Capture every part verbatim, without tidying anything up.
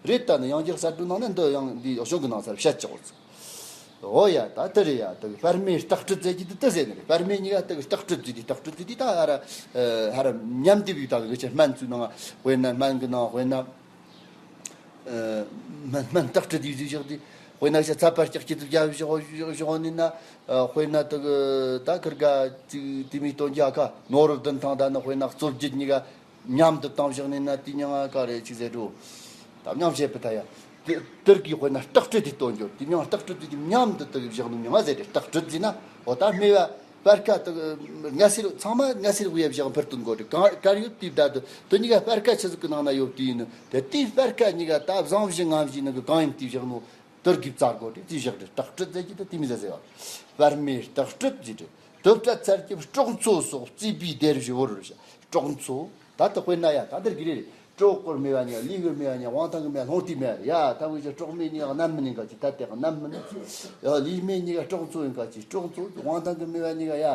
རེད། ད་ནི་ཡང་རྒྱལ་གསལ་སྒྲོན་ནང་ནས་འདི་ཡང་འདི་གཞུང་གི་ནང་སར་བཤད་ཆོག་ཚུལ། འོ་ཡ། ད་དེ་རེད་ཡ། དེ་གི་པར་མའི་རྟགས་སྤྲུལ་ཟེར་གྱི་དེ་དེ་ཟེར་ནི་རེད། པར་མའི་གཉིས་ཀ་དེ་གི་རྟགས་སྤྲུལ་ཟེར་དེ། རྟགས་སྤྲུལ་ཟེར་དེ་ད་ཨ་ར་ཧ་ར་མཉམ་སྡེབ་ཡིག་ད་གི་ཆེ། སྨན་ཚུལ་ནང་དཔེར་ན་སྨན་གི་ནང་དཔེར་ན། སྨན་སྨན་རྟགས་སྤྲུལ་དེ་ཡིག་བཞག་དེ། དཔེར་ན་ཤ་ཚ་པར་ལྕགས་ཀྱི་དེ་རྒྱབ་བཞག་བཞག་ནི་ན། དཔེར་ན་དེ་གི་ད་ཁིར་ག་ཅིག་དེ་མི་སྟོན་རྒྱ་ཁ་ནོར་བུ་བདུན་ཐང་ད་ནི་དཔེར་ན་གཙོ་བརྒྱད་གཉིས་ཀ་མཉམ་དུ་བཏང་བཞག་ནས་ན་དེ་མྱིང་ང་ག་རེ་ཅིག་ཟེར་འགྲོ། ད་མཉམ་བྱེད་པ་ད་ཡ། དེ་དེར་གི་དཔེར་ན་རྟགས་སྤྲུལ་དེ་སྟོན་རྒྱུ་དེ་མྱིང་རྟགས་སྤྲུལ་དེ་མཉམ་དུ་དེ་བཞག་ནི་མྱིང་ང་ཟེར་ཏེ། རྟགས་སྤྲུལ་ཟེར་ན་འོ་ད་སྨེ་བ་པར་ཁ་དེ་ལྔ་སེར་ཚང་མ་ལྔ་སེར་དབུ་ཡ་བཞག་འཕུར་སྟོན་དགོས་ཏེ། གང་གར་ཡོད་དེ་ད་དུ་དེ་གཉིས་ཀ་པར་ཁ་ཆི་ཟིག་གི་ནང་ན་ཡོད་དེ་ཡིན་ནི་དེ། དེའི་པར་ཁ་གཉིས་ཀ་ད་བཟང་བཞི་ངན་བཞི་ནང་གི་གང་ཡིན་དེ་བཞག་ནོ། དེར་གི་བཙལ་དགོས་ཏེ་དེ་བཞག་ཏེ། རྟགས་སྤྲུལ་ཟེར་གྱི་དེ་དེ་མི་ཟེར་ཟེར་བ། པར་མའི་རྟགས་སྤྲུལ་ཟེར་ཏེ། དེ་ལྟར་ཚར་གྱི་སྲོག་འཚོ་སོགས་བརྩིས་པའི་སྡེར་བཞི་བོར་བྱ། སྲོག་འཚོ། ད་དེ་དཔེར་ན་ཡ་ད་དེར་གི་རེད། གྲོགས་སྐོར་སྨེ་བ་གཉིས་ཀ། ལུས་སྐོར་སྨེ་བ་གཉིས་ཀ། དབང་ཐང་གི་སྨེ་བ། ལྷུང་ལྟས་སྨེ་བ་ཡ། ད་འུ་ཅག་གྲོགས་སྨེ་གཉིས་ཀ་རྣམ་སྨིན་ཡིན་ག་ཅིག་ད་དེ་ག་རྣམ་སྨིན། ཡ་ལུས་སྨེ་གཉིས་ཀ་སྲོག་འཚོ་ཡིན་ག་ཅིག་སྲོག་འཚོ། དབང་ཐང་གི་སྨེ་བ་གཉིས་ཀ་ཡ་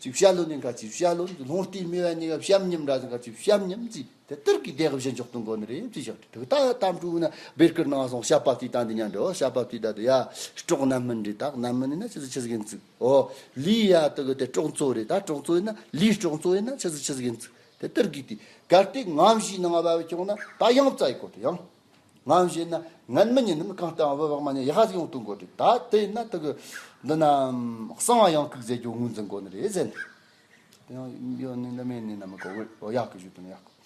ཅིག་བྱ་བློན་ཡིན་ག་ཅིག་བྱ་བློན། ལྷུང་ལྟས་སྨེ་བ་གཉིས་ཀ་བྱམས་སྙོམས་འདྲ་ཡིན་ག་ཅིག་བྱམས་སྙོམས་ཟེར། དེ་དེར་གི་སྡེ་བཞི་འཇོག་སྟོན་དགོས་ནི་རེད་ཅེས་བཤད། དེ་ད་དམ་ཕྲུག་ན་བེར་ཀིར་ནང་སོང་བཤད་པ་དེ་ད་འདི་ཉན་འགྲོ། བཤད་པ་དེ་ད་དུ་ཡ་སྲོག་རྣམ་སྨིན་རེད། ད་རྣམ་སྨིན་ཡིན་ན་ཆི་ཟིག་ཆི་ཟིག་ཡིན་ཚུལ། ཨོ་ལུས་ཡ་དེ་གི་དེ་སྲོག་འཚོ་རེད། ད་སྲོག་འཚོ་ཡིན་ན་ལུས་སྲོག་འཚོ་ཡིན་ན་ཆི་ཟིག་ཆི་ཟིག་ཡིན་ཚུལ། དེ་དེར་གི་དེ་གལ་ཏེ་ངན་བཞིའི་ནང་བབས་བྱུང་ན་ད་ཡང་བཙལ་དགོས་ཏེ། ཡང་ངན་བཞི་ན་ངན་སྨིན་ཡིན་ནམ་གང་ལྟར་བུ་བག་མ་ཉལ་ཡག་ཟིག་ཡོང་སྟོན་དགོས་ཏེ། ད་དེ་ཡིན་ན་དེ་གི་འདི་ན་གསང་བ་ཡང་ཁུག་ཟེར་རྒྱུ་ངོས་འཛིན་དགོས་ནི་རེད་ཟེར་ནས། དེ་ཡང་ཡོད་ནི་འདི་མེད་ནི་ན་མི་གོ་བོ་ཡག་གི་ཞུ་དོན་ཡག་གི།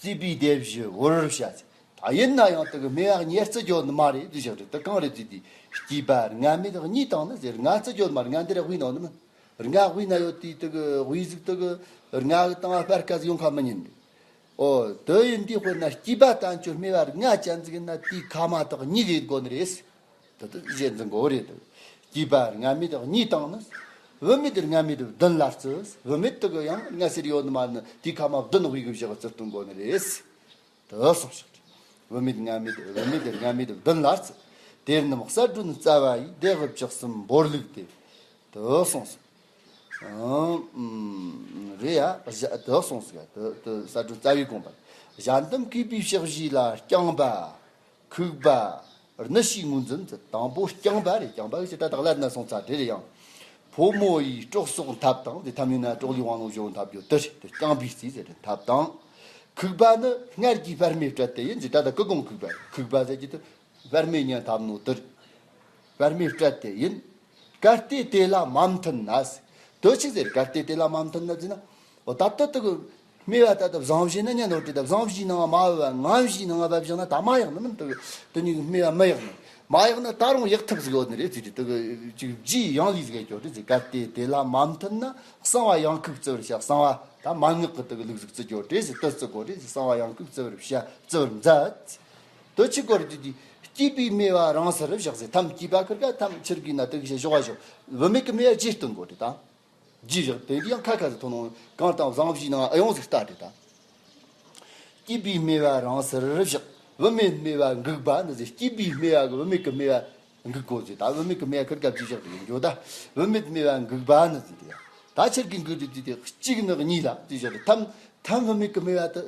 བརྩིས་པའི་སྡེ་བཞི་བོར་བྱ་ཟེར། ད་ཡིན་ན་ཡང་དེ་གི་སྨེ་བ་གཉིས་བརྩི་རྒྱུ་ནི་མ་རེད་དེ་བཞག་རེད། དེ་གང་རེད་ཟེར་དུས་སྐྱེས་པ་རྔ་མེད་གཉིས་དང་ནི་ཟེར། རྔ་བརྩི་རྒྱུ་ནི་མ་རེད། རྔ་འདི་ར་དབུས་ནང་ནི་མིན། རྔ་དབུས་ན་ཡོད་དུས་དེ་གི་དབུས་ཟིག་དེ་གི་རྔ་གི་སྟེང་བ་སྤར་ཁ་ཟིག་ཡོང་ཁ་མི་ཉན་རེད། ཨོ་དེ་ཡིན་དུས་དཔེར་ན་སྐྱེས་པ་བསྟན་བཅོས་སྨེ་བ་ལྔ་ཅན་ཟིག་ཡིན་ན་དེའི་ཁ་མ་ཐག་གཉིས་ལས་དགོས་ནི་རེད། དེ་དེ་གཞན་ཟིག་མགོ་རེད་དེ། སྐྱེས་པ་རྔ་མེད་གཉིས་དང་ནི། བུད་མེད་རྔ་མེད་བདུན་ལ་བརྩི། བུད་མེད་དེ་གི་ཡང་ལྔ་སེར་ཡོད་ནི་མ་ནི་དེའི་ཁ་མ་བདུན་དབུས་གི་བཞག་བརྩི་སྟོན་དགོས་ནི་རེད། དེ་གསུངས་ཤིག་བུད་མེད་རྔ་མེད། བུད་མེད་རྔ་མེད་བདུན་ལ་བརྩི། དེ་རྣམས་གསལ་སྒྲོན་རྩ་བ་ཡི། སྡེ་དབུ་བཅུ་གསུམ་འབོར་ལུགས་ཏེ། དེ་གསུངས་སོ། ཨང་། ཨུམ། རེད་ཡ། གཞལ་དེ་གསུངས་སོ། དེ་དེ་གསལ་སྒྲོན་རྩ་བའི་དགོངས་པ། གཞལ་འདེམས་བསྐུས་པའི་ཕྱག་བཞི་ལ་རྐྱང་པ། ཁུག་པ། སྣུ་ཞིག་ངོས་འཛིན་ཚུལ། དང་པོ་རྐྱང་པ་རེད། རྐྱང་པ་གི་ཅི་ད་དག་ལ་ན་སོང་ཚ་དེ་རེད། ཡང་ཕོ་མོ་ཡི་སྲོག་སོགས་འཐབ་དང་། དེ་ཐམ་ཡིན་ན་སྲོག་ལུས་དབང་ལུང་གཞོན་འཐབ་རྒྱུ་དེ་རེད། དེ་རྐྱང་པའི་རྩིས་ཟེར་ཏེ་འཐབ་དང་། ཁུག་པ་ནི་སྔར་གྱི་པར་མའི་སྤྲད་དེ་ཡིན་ཅི། ད་ལྟ་ཀི་གོང་ཁུག་པ་རེད། ཁུག་པ་ཟེར་གྱི་དེ་པར་མའི་ཉན་འཐབ་ནོ་དེ་རེད། པར་མའི་སྤྲད་དེ་ཡིན། གལ་ཏེ་དེ་ལ་མ་མཐུན་ན་ཟེར། དེ་ཆི་ཟེར། གལ་ཏེ་དེ་ལ་མ་མཐུན་ན་ཟེར་ན། འོ་ད་ལྟ་དེ་གི་སྨེ་བ་ད་ལྟ་བཟང་བཞི་ན་ཉན་ནོ་དེ་ད་བཟང་བཞིའི་ནང་མ་བབས་པ་ངན་བཞིའི་ནང་བབས་བཞག་ན་ད་མ་ཡག་ནི་མིན། དེ་གི་དེ་གཉིས་སྨེ་བ་མི་ཡག་ནི། མ་ཡག་ན་ད་རུང་ཡག་ཐབས་ཟིག་ཡོད་ནི་རེད་ཟེར་དུས། དེ་གི་ཅིག་རྒྱུའི་ཡང་ལུས་ཟིག་ཡོད་རེད་ཟེར། གལ་ཏེ་དེ་ལ་མ་མཐུན་ན་གསང་བ་ཡང་ཁུག་བརྩི་བར་བྱ། གསང་བ་ད་མན་ངག་གི་དེ་གི་ལུགས་ཟིག་བརྩི་རྒྱུ་རེད་ཟེར། དེ་བརྩི་དགོས་རེད་ཟེར། གསང་བ་ཡང་ཁུག་བརྩི་བར་བྱ། བརྩི་བར་མཛད། དེ་ཆི་དགོས་རེད་ཟེར་དུས། སྐྱེས་པའི་སྨེ་བ་རང་སར་བཞག་ཟེར། ཐམ་སྐྱེས་པ་ཁིར་ག་ཐམ་ཆི་ར་གི་ན་དེ་གི་ཞོག་བ་ཞོག་བུད་མེད་ཀྱི་སྨེ་བ་རྗེས་སྟོན་དགོས་རེད་ད། རྗེས་བཞག་དེ་འདི་ཡང་ཁ་ཁ་ཟིག་ཐོན་ནོ་གང་དང་བཟང་བཞིའི་ནང་ཨེ་ཡོང་ཟིག་ལྟ་རེད་ད། སྐྱེས་པའི་སྨེ་བ་རང་སར་བཞག་བུད་མེད་སྨེ་བ་འགུགས་པ་ནི་ཟེར། སྐྱེས་པའི་སྨེ་བ་གི་བུད་མེད་ཀྱི་སྨེ་བ་འགུགས་དགོས་ཟེར། ད་བུད་མེད་ཀྱི་སྨེ་བ་ཁིར་ག་རྗེས་བཞག་དེ་ཡིན་རྒྱུ་ད། བུད་མེད་སྨེ་བ་འགུགས་པ་ནི་ཟེར་དེ་ཡང་ད་ཆི་ར་གི་འགུགས་རེད་ཟེར་དུས། གཅིག་ནི་གཉིས་ལ་རྗེས་བཞག་དེ། ཐམ་ཐམ་བུད་མེད་ཀྱི་སྨེ་བ་དེ།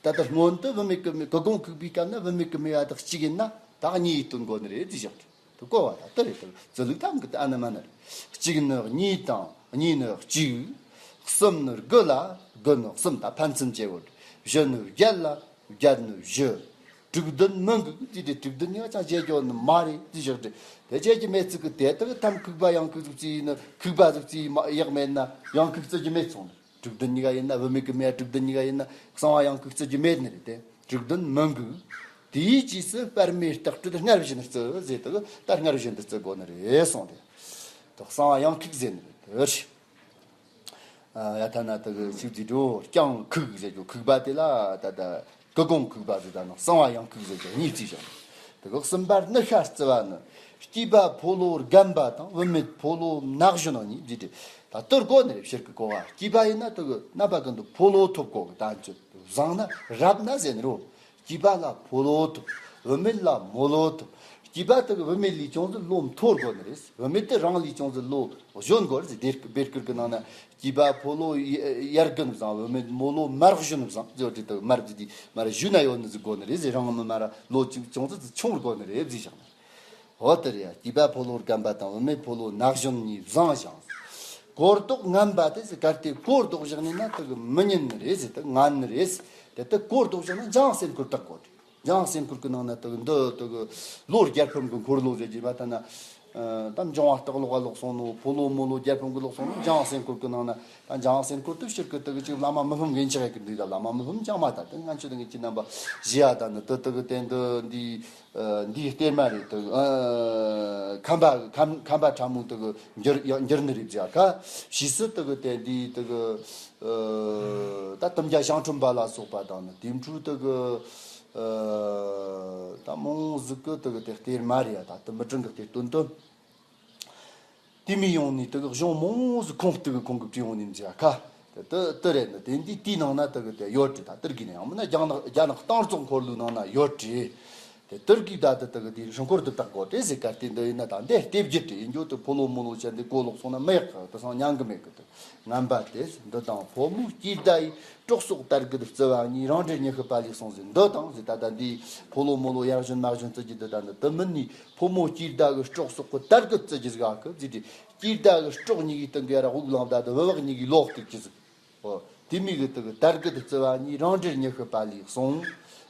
ད་ལྟ་སྔོན་དུ་བུད་མེད་ཀྱི་མི་ཀི་གོང་ཁུག་པའི་སྐབས་ན་བུད་མེད་ཀྱི་སྨེ་བ་དག་གཅིག་ཡིན་ན་ད་གཉིས་སྟོན་དགོས་ནི་རེད་ཅེས་བཞག་དུ་གོ་བ། ད་དེ་རེད་དུ་ཚུལ་ལུགས་ཐམ་གི་ད་ཨ་ན་མ་ན་རེད། གཅིག་ནི་གཉིས་དང་། གཉིས་ནི་གཅིག་གསུམ་ནི་དགུ་ལ། དགུ་ནི་གསུམ། ད་ཕན་ཚུན་བཅས་པོ་རེད། བཞི་ནི་བརྒྱད་ལ། བརྒྱད་ནི་བཞི། དྲུག་བདུན་མི་འགུགས་ཅེས་ཏེ། དྲུག་བདུན་ཡང་ཅང་བྱེད་རྒྱུ་ནི་མ་རེད་ཅེས་བཞག་དུ་དེ་བྱེད་ཀྱི་མེད་ཚིག་གི་དེ་དག་ཐམ་ཁུག་པ་ཡང་ཁུག་ཟིག་བརྩིས་ནི་ཁུག་པ་ཟིག་བརྩིས་མ་ཡག་མེད་ན་ཡང་ཁུག་བརྩི་རྒྱུ་མེད་སོང་ནི། དྲུག་བདུན་གཉིས་ཀ་ཡིན་ན། བུད་མེད་ཀྱི་སྨེ་བ་དྲུག་བདུན་གཉིས་ཀ་ཡིན་ན་གསང་བ་ཡང་ཁུག་བརྩི་རྒྱུ་མེད་ནི་རེད་དེ། དྲུག་བདུན་མི་འགུགས། དེའི་རྗེས་སུ་པར་མའི་རྟགས་སྤྲུལ་སྔར་བཞིན་བརྩི་ཟེར་དུ་ད་སྔར་བཞིན་དུ་བརྩི་དགོས་ནི་རེད་གསུངས་ཏེ། དུ་གསང་བ་ཡང་ཁུག་ཟེར་ནི་རེད་དེ། ཡ་ཐ་ན་དུ་ཤུག་ཙི་འགྲོ་རྐྱང་ཁུག་ཟེར་རྒྱུ་ཁུག་པ་དེ་ལ་ད་ད་ཀི་གོང་ཁུག་པ་ཟེར། ད་ནི་གསང་བ་ཡང་ཁུག་ཟེར་རྒྱུ་གཉིས་བརྩིས་བཞག་དེ་གི་གསུམ་པར་ནི་ཤ་བརྩི་བ་ནི། སྐྱེས་པ་ཕོ་ལོ་རྒན་པ་དང་། བུད་མེད་ཕོ་ལོ་ནག་གཞོན་གཉིས་ཟེར་ཏེ། ད་དེར་གོ་ནི་རེད། ཕྱིར་གི་གོ་བ་སྐྱེས་པ་ཡིན་ན་དེ་གི་རྣམ་པ་ཀུན་ཏུ་ཕོ་ལོ་ཐོབ་གོ་གི། ད་ཅི་བཟང་ན་རབ་ན་ཟེར་ནི་རོ། སྐྱེས་པ་ལ་ཕོ་ལོ་ཐོབ། བུད་མེད་ལ་མོ་ལོ་ཐོབ། སྐྱེས་པ་དེ་གི་བུད་མེད་ལས་ཅུང་ཟད་ལོ་མཐོ་དགོས་ནི་རེད། བུད་མེད་དེ་རང་ལས་ཅུང་ཟད་ལོ་གཞོན་དགོས་རེད་ཟེར། དེ་བེར་སྐུར་གི་ནང་ན་སྐྱེས་པ་ཕོ་ལོ་ཡར་རྒན་བཟང་། བུད་མེད་མོ་ལོ་མར་གཞོན་བཟང་ཟེར་བ་དེ། དེ་མར་ཟེར་དུས་མར་གཞོན་ན་ཡོད་ནི་ཟིག་དགོས་ནི་རེད་ཟེར། རང་མི་མར་ལོ་ཅུང་ཟད་ཆུང་བར་དགོས་ནི་རེད་ཟེར་བཞག་ནི། འོ་དེ་རེད་ཡ། སྐྱེས་པ་ཕོ་ལོ་རྒན་པ་དང་བུད་མེད་ཕོ་ལོ་ན་གཞོན་གཉིས་བཟང་ཞིང་། གོ་ལྡོག་ངན་པ་དེ་ཟེར། གལ་ཏེ་གོ་ལྡོག་བཞག་ནས་ན་དེ་གི་མི་ཉན་ནི་རེད་ཟེར། དེ་ངན་ནི་རེད་ཟེར། དེ་དེ་གོ་ལྡོག་བཞག་ན་འཇང་སེམས་ཁུར་བཏགས་དགོས་རེད། འཇང་སེམས་ཁུར་གི་ནང་ན་དེ་གི་འདི་དེ་གི་ལོ་རྒྱལ་ཕམ་གི་འཁོར་ལོ་ཟེར་གྱི་བ་ད་ན། ཨ། ད་འབྱུང་བ་སྟག་ལོག་ག་ལོག་སོང་ནོ། ཕོ་ལོ་མོ་ལོ་རྒྱལ་ཕམ་གི་ལོག་སོང་ནོ། འཇང་སེམས་ཁུར་གི་ནང་ན། ད་འཇང་སེམས་ཁུར་དེ་ཕྱིར་གི་དེ་གི་ཅིག་བླ་མ་མི་ཕམ་འགན་ཆགས་གི་འདུག་ད་བླ་མ་མི་ཕམ་ཅང་མ་ད། དེ་ང་ཚོ་དེ་གི་ཅི་རྣམ་པ་ཞི་ཡ་ད་ནི་དེ་དེ་གི་དེ་འདི་འདི། ཨ། འདིའི་གཏེར་མ་རེད་དེ། ཨ། ཁམས་པ་ཁམས་ཁམས་པ་ཕྲ་མོ་དེ་གི་འགྱུར་འགྱུར་ནི་རེད་ཟེར་ཁ། ཕྱིས་སུ་དེ་གི་དེ་འདི་དེ་གི། ཨ། ད་དུམ་བརྒྱ་ཞང་ཁྲོམ་པ་ལ་སོགས་པ་དང་ནི་དེ་འཕྲོས་དེ་གི། ཨ། ད་མང་ཟིག་གི་དེ་གི་དེ་གཏེར་མ་རེད་ཡ། ད་དེ་མི་དྲན་གི་གཏེར་སྟོན་དོན། དེ་མི་ཡོང་ནས་དེ་གི་གཞུང་མང་ཟིག་ཁུངས་དེ་གི་ཁུངས་གི་བྲིས་ཡོང་ནས་མཛད་ཁ། དེ་དེ་རེད་ནི། དེ་འདི་དེའི་ནང་ན་དེ་གི་དེ་ཡོད་རེད། ད་དེར་གི་ནི་ཡང་མིན་ན་རྒྱ་ནག་རྒྱ་ནག་རྟ་མཆོག་འཁོར་ལོའི་ནང་ན་ཡོད་རེད། དེ་དེར་གི་ད་དེ་དེ་གི་དེ་སྲུང་འཁོར་དུ་བཏགས་དགོས་རེད་ཟེར། གལ་ཏེ་འདི་ཡིན་ན་ད་འདི་ལྟེ་བརྒྱད་དེ་ཡིན་རྒྱུ་དེ་ཕོ་ལོ་མོ་ལོ་ཅན་དེ་གོ་ལོག་སོང་ན་མི་ཡག་གི། དེ་སང་མྱང་གི་མེད་གི། དེ་ངན་པ་དེ་འདི་དང་ཕོ་མོ་སྐྱེས་ཟླ་ཡི་སྲོག་སོགས་དར་གུད་བརྩི་བ་གཉིས། རང་འབྲེལ་ཉི་ཤུ་པ་ལས་གསུངས་ཟེར། འདི་དང་ཟེར། ད་ད་འདི་ཕོ་ལོ་མོ་ལོ་ཡར་གཞོན་མར་གཞོན་བརྩི་རྒྱུ་འདི་ད་འདི་དེ་མིན་ནི། ཕོ་མོ་སྐྱེས་ཟླ་གི་སྲོག་སོགས་གི་དར་གུད་བརྩི་རྒྱུ་ཟིག་ཨ་ཁུ་ཟེར་དེ། སྐྱེས་ཟླ་གི་སྲོག་གཉིས་ཀྱི་སྟེང་གི་ཡར་དབུགས་ལངས་ད་དེ་བུ་བག་གཉིས་ཀྱི་ལོག་སྟེར་རྒྱུ་ཟིག་འོ། དེ་མིན་གི་དེ་གི་དར་གུད་བརྩི་བ་གཉིས། རང་འབྲེལ་ཉི་ཤུ་པ་ལས་གསུངས།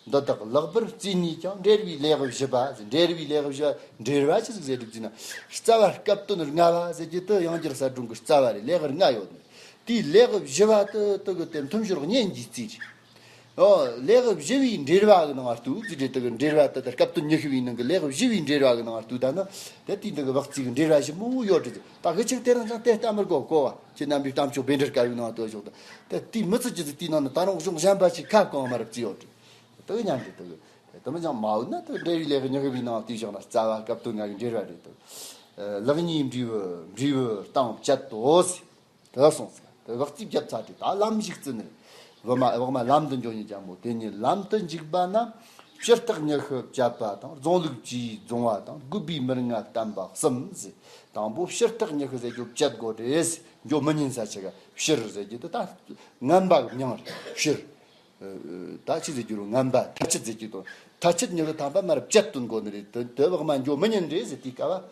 འདི་དག་ལེགས་པར་བརྩིས་ནས་ཀྱང་འབྲེལ་བའི་ལེའུ་བཞི་པ་ཟེར། འབྲེལ་བའི་ལེའུ་བཞི་པ། འབྲེལ་བ་ཆི་ཟིག་ཟེར་རྒྱུ་ཟེར་ན། རྩ་བ་སྐབས་དོན་ལྔ་པ་ཟེར་རྒྱུ་དེ་ཡང་བསྐྱར་གསལ་སྒྲོན་གི་རྩ་བ་རེད། ལེའུ་ལྔ་ཡོད་ནི། དེའི་ལེའུ་བཞི་པ་དེ་དེ་གི་དེ་མཐུན་སྦྱོར་གཉེན་གྱི་རྩིས་རེད། ཨོ། ལེའུ་བཞི་པའི་འབྲེལ་བ་གི་ནང་ང་ལྟོས་ཟེར་རྒྱུ། དེ་གི་འབྲེལ་བ་དེ་ད་སྐབས་དོན་ཉི་ཤུ་པའི་ནང་གི་ལེའུ་བཞི་པའི་འབྲེལ་བ་གི་ནང་ང་ལྟོས་ད་ན། དེ་དེའི་འདི་གི་བག་རྩིས་གི་འབྲེལ་བ་ཞིབ་མོ་ཡོད་རེད། ད་གི་ཅིག་དེ་རིང་ཅང་དེ་ལྟ་མི་དགོས་གོ་བ། ཁྱེད་རྣམ་པའི་གཏམ་ཆོ་བཻ་ཌཱུརྱ་དཀར་པོའི་ནང་དུ་བཞག་ད། དེ་དེའི་མི་ཚིག་ཅི་ཟིག་དེའི་ནང་ནས་ད་རུང་གཞུང་གཞན་པ་ཞིག་ཁ་གང་མ་རབ་བརྩིས་ཡོད་རེད། དེ་གི་མཉམ་དུ་དེ་གི་དེ་མི་ཅང་མ་འོས་ན། དེ་འབྲེལ་བའི་ལེའུ་ཉི་ཤུ་པའི་ནང་དེ་བཞག་ན་རྩ་བ་སྐབས་དོན་ལྔ་གི་འབྲེལ་བ་རེད་དེ། ལེགས་ཉེས་འབྲས་བུ་འབྲས་བུ་སྟེང་བཅད་དོ་ཟེར། དེ་གསུངས་ཟེར། དེ་བག་རྩིས་བརྒྱབ་ཚར་དུས་ད་ལམ་ཞིག་བརྩི་ནས། བག་མ་བག་མ་ལམ་དུ་འགྱོ་ཉིད་ཀྱང་མོ། དེ་ཉིད་ལམ་དུ་འཇུག་པ་ན། ཕྱིར་རྟག་ཉི་ཤུ་བཅད་པ་དང་། རྫོང་ལུགས་ཀྱིས་རྫོང་བ་དང་། དགོས་པའི་མི་ལྔ་བསྟན་པ་གསུམ་ཟེར། དང་པོ་ཕྱིར་རྟག་ཉི་ཤུ་ཟེར་རྒྱུ་བཅད་དགོས་རེད། འགྱོ་མི་ཉན་ས་ཆི་ག་ཕྱིར་ཟེར་རྒྱུ་དེ་ད་ངན་པ་གི་མྱིང་རེད། ཕྱིར། ད་ཆི་ཟེར་རྒྱུ་རུ་ངན་པ་མཐའ་བཅད་ཟེར་རྒྱུ་དང་། མཐའ་བཅད་ཉི་ཤུ་ཐམ་པ་མར་བཅད་དོན་དགོས་ནི་རེད། དེ་དེ་བག་མ་འགྱོ་མི་ཉན་རེད་ཟེར་དུས་སྐབས།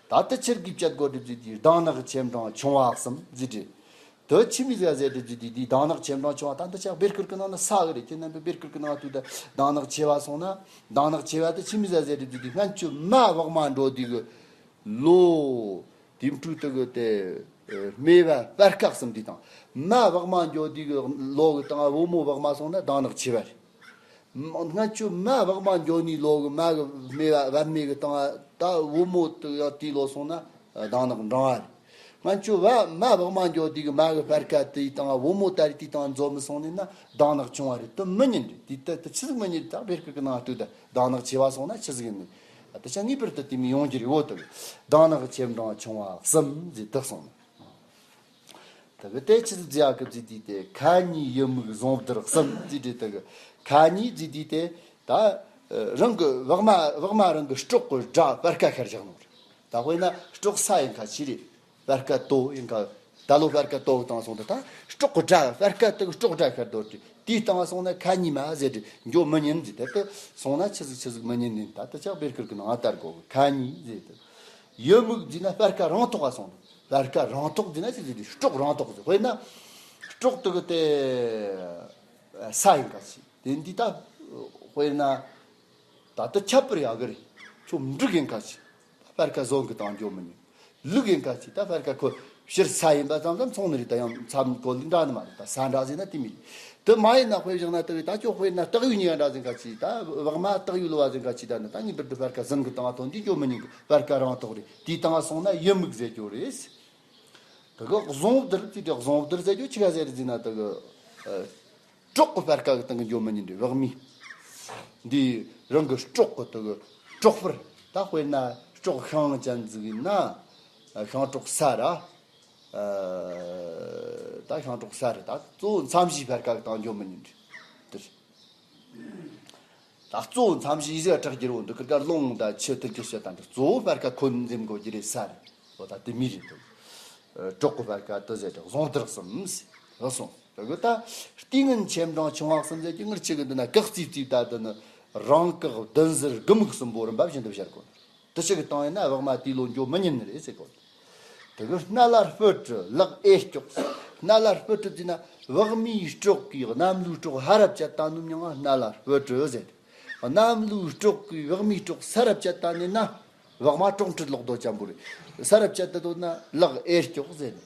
ད་དེ་ཕྱིར་གི་བཅད་དགོས་རེད་ཟེར་དུས། གདམས་ངག་ཆེ་འབྲིང་ཆུང་བ་གསུམ་ཟེར་རེད། དེ་ཆི་མོ་ཟིག་ཟེར་རེད་ཟེར་དུས། དེ་གདམས་ངག་ཆེ་འབྲིང་ཆུང་བ་ད་འདི་ཅག་བཻ་དཀར་གི་ནང་ན་ས་གི་རེད། ཁྱེད་རྣམ་པས་བཻ་དཀར་གི་ནང་དུ་ད་གདམས་ངག་ཆེ་བ་སོང་ན། གདམས་ངག་ཆེ་བ་དེ་ཆི་མོ་ཟིག་ཟེར་རེད་ཟེར་དུས། སྔན་ཆད་མ་བག་མ་འགྱོ་དུས་གི་ལོ། དེ་འཕྲོས་དེ་གི་དེ་སྨེ་བ་སྤར་ཁ་གསུམ་དེ་དང་། མ་བག་མ་འགྱོ་དུས་གི་ལོ་གི་སྟེང་བུ་མོ་བག་མ་སོང་ན་གདམས་ངག་ཆེ་བ་རེད། སྔན་ཆད་མ་བག་མ་འགྱོ་ནི་ལོ་གི་མ་གི་སྨེ་བ་བ་སྨེ་གི་སྟེང་ད་བུ་མོ་དེ་ཡང་དེའི་ལོ་སོང་ན་གདམས་ངག་འབྲིང་བ་རེད། སྔན་ཆད་བ་མ་བག་མ་འགྱོ་དུས་གི་མ་གི་སྤར་ཁ་དེའི་སྟེང་བུ་མོ་ད་རེད། དེའི་སྟེང་འཛོམས་མི་སོང་ནི་ན་གདམས་ངག་ཆུང་བ་རེད། དེ་མི་ཉན་རེད། དེ་ད་དེ་ཆི་ཟིག་མི་ཉན་རེད། ད་བཻ་དཀར་གི་ནང་ལྟོས་ད། གདམས་ངག་ཆེ་བ་སོང་ན་ཆི་ཟིག་ཡིན་ནི། ད་ཆ་ངེས་པར་དུ་དེ་མོ་ཡོང་རྒྱུ་རེད། འོ་དེ་གདམས་ངག་ཆེ་འབྲིང་ཆུང་བ་གསུམ་ཟེར་དེ་གསུངས་ནི། དེ་གི་དེ་ཆི་ཟིག་ཟེར་ཡག་གི་ཟེར་དུས་དེ་ཁ་ཉིན་ཡི་མུག་ཟུང་བསྡུར་གསུམ་ཟེར་དུས། དེ་གི་ཁ་ཉིན་ཟེར་དུས་དེ་ད་རང་གི་བག་མ་བག་མ་རང་གི་སྲོག་གི་དགྲ་སྤར་ཁ་ཤར་བཞག་ནོ་རེད། ད་དཔེར་ན་སྲོག་ས་ཡིན་ཁ་ཆི་རེད། སྤར་ཁ་དོ་ཡིན་ཁ། ད་ལོ་སྤར་ཁ་དོ་བཏང་སོང་ད། ད་སྲོག་གི་དགྲ་སྤར་ཁ་དེ་གི་སྲོག་དགྲ་ཤར་དོ་དེ། དེའི་སྟེང་སོང་ན་ཁ་ཉིན་མ་ཟེར་དེ་འགྱོ་མི་ཉན་ཟེར། དེ་དེ་སོང་ན་ཆི་ཟིག་ཆི་ཟིག་མི་ཉན་ནི། ད་དེ་ཅག་བཻ་དཀར་གི་ནང་ལྟར་གོ། ཁ་ཉིན་ཟེར་དེ། ཡི་མུག་ཟེར་ན་སྤར་ཁ་རང་ཐོག་ག་སོང་། སྤར་ཁ་རང་ཐོག་ཟེར་ན་ཆི་ཟིག་དེ་སྲོག་རང་ཐོག་ཟེར། དཔེར་ན་སྲོག་དེ་གི་དེ་ས་ཡིན་ཁ་ཆི། དེ་འདི་ད་དཔེར་ན་ད་དེ་ཁྱབ་པར་ཡག་གི་རེད། ཁྱོད་འབྲུག་ཡིན་ཁ་ཆི། སྤར་ཁ་ཟོང་གི་སྟེང་འགྱོ་མི་ཉན། ལུག་ཡིན་ཁ་ཆི། ད་སྤར་ཁ་ཁོ་ཕྱིར་ས་ཡིན་པ་ཙམ་ཙམ་སོང་ནི་རེད། ད་ཡང་མཚམས་ཁོ་ལུག་འདྲ་ནི་མ་རེད། ད་ས་འདྲ་ཟེར་ན་དེ་མི་རེད། དེ་མ་ཡིན་ན་དཔེ་བཞག་ན་དེ་བས་ད་ཁྱོད་དཔེར་ན་སྟག་ཡོས་ཉེས་འདྲ་ཟེར་ཁ་ཆི། ད་བག་མ་སྟག་ཡོས་ལོ་བ་ཟེར་ཁ་ཆི། ད་ནི་ད་ངེས་པར་དུ་སྤར་ཁ་ཟིན་གི་སྟེང་དོན་དེ་འགྱོ་མི་ཉན་གི། སྤར་ཁ་རང་ཐོག་རེད། དེའི་སྟེང་སོང་ན་ཡི་མུག་ཟེར་རྒྱུ་རེད། དེ་གི་ཟུང་བསྡུར་དེ་དེ་ཟུང་བསྡུར་ཟེར་རྒྱུ་ཆི་ག་ཟེར་རེད་ཟེར་ན་དེ་གི། སྲོག་གི་སྤར་ཁ་གི་སྟེང་གི་འགྱོ་མི་ཉན་རེད། བག་མི་འདི་རང་གི་སྲོག་གི་དེ་གི་སྲོག་སྤར། ད་དཔེར་ན་སྲོག་ཤིང་ཅན་ཟིག་ཡིན་ན་ཤིང་སྲོག་ས་ར། ད་ཤིང་སྲོག་ས་ར་ད་གཙོ་བོ་མཚམས་བཞིའི་སྤར་ཁ་གི་སྟེང་འགྱོ་མི་ཉན་རེད། དེ་རེད། ཨ། གཙོ་བོ་མཚམས་བཞི་ཡི་ཟེར་བ་དྲག་རྒྱུ་རེད་འདུག་ཁིར་ཀ་རླུང་དང་ཆུ་དེ་གི་བཤད་དང་འདི་གཙོ་བོ་སྤར་ཁ་ཁོ་འཛེམ་དགོས་རྒྱུ་རེད་ས་རེད། འོ་ད་དེ་མི་རེད་འདུག་གྲོགས་ཀྱི་སྤར་ཁ་དེ་ཟེར་དྲག་བཟུང་དུར་གསུམ་ཟེར་བ་སོང་། དེ་གི་ད་ལྟས་ངན་ཆེ་འབྲིང་ཆུང་བ་གསུམ་ཟེར་གྱི་ངར་ཆེ་གི་འདི་ན་ཀག་རྩིས་རྩིས་ད་འདི་ནི་རང་ཀག་བདུན་ཟུར་དགུ་མིག་གསུམ་པོ་རིམ་པ་བཞིན་དུ་བཤད་དགོས། དེ་ཞིག་གི་སྟེང་ཡིན་ན་བག་མ་དེའི་ལོ་འགྱོ་མི་ཉན་ནི་རེད་ཟེར་གོ། དེ་གི་སྣ་ལ་སྤུ་གྲི་ལག་ཨེ་སྐྱོགས། སྣ་ལ་སྤུ་གྲི་བརྩིས་ན་བག་མའི་སྲོག་གི་གནམ་ལོའི་སྲོག་ཧ་རབ་བཅད་ད་ནུབ་མྱང་ང་སྣ་ལ་སྤུ་གྲི་ཟེར། གནམ་ལོའི་སྲོག་གི་བག་མའི་སྲོག་ས་རབ་བཅད་ད་ནི་ན་བག་མ་གྲོག་ཁྲི་ལོག་རྡོ་ཅན་པོ་རེད། ས་རབ་བཅད་ད་དོ་ན་ལག་ཨེ་སྐྱོགས་ཟེར་ནས།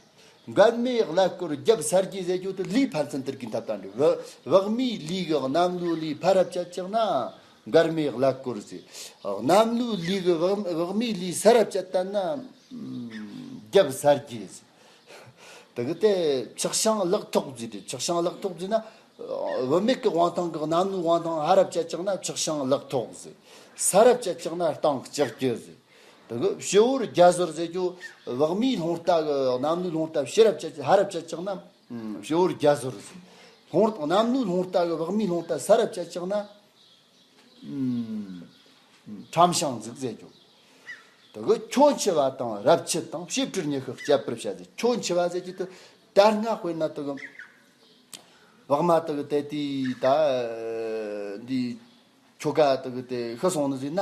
མགལ་མེ་ཀླད་ཀོར་རྒྱབ་སར་གྱི་ཟེར་རྒྱུ་དེ་ལུས་ཕན་ཚུན་དེར་གྱི་འཐབ་ད་འདྲ། བག་མའི་ལུས་གི་གནམ་ལོའི་ལུས་ཕ་རབ་བཅད་ཅིག་ན་མགལ་མེ་ཀླད་ཀོར་ཟེར། གནམ་ལོའི་ལུས་གི་བག་བག་མའི་ལུས་ས་རབ་བཅད་ད་ན་རྒྱབ་སར་གྱི་ཟེར། དེ་གི་དེ་ཕྱག་ཤིང་ལག་ཐོགས་ཟེར་ཏེ། ཕྱག་ཤིང་ལག་ཐོགས་ཟེར་ན་བུད་མེད་ཀྱི་དབང་ཐང་གི་གནམ་ལོའི་དབང་ཐང་ཧ་རབ་བཅད་ཅིག་ན་ཕྱག་ཤིང་ལག་ཐོགས་ཟེར། ས་རབ་བཅད་ཅིག་ན་སྟེང་ལྕགས་ཀྱུ་ཟེར། དེ་གི་སྤྱི་བོར་རྒྱ་ཟོར་ཟེར་རྒྱུ་བག་མའི་རླུང་རྟ་གི་གནམ་ལོའི་རླུང་རྟ་ཕྱི་རབ་བཅད་ཧ་རབ་བཅད་ཅིག་ན་སྤྱི་བོར་རྒྱ་ཟོར་ཟེར། རླུང་གནམ་ལོའི་རླུང་རྟ་གི་བག་མའི་རླུང་རྟ་ས་རབ་བཅད་ཅིག་ན་ཁྲམ་ཤིང་འཛུགས་ཟེར་རྒྱུ། དེ་གི་ཁྱོ་འཆི་བ་དང་རབ་མཆེད་དང་བྱེ་བྲག་ཉི་ཤུ་བསྐྱབ་པར་བྱ་ཟེར། ཁྱོ་འཆི་བ་ཟེར་རྒྱུ་དེ་ད་སྔ་དཔེར་ན་དེ་གི་བག་མ་དེ་གི་དེ་དུས་ད་འདི་ཁྱོ་ག་དེ་གི་དེ་ཤི་སོང་ནི་ཟེར་ན་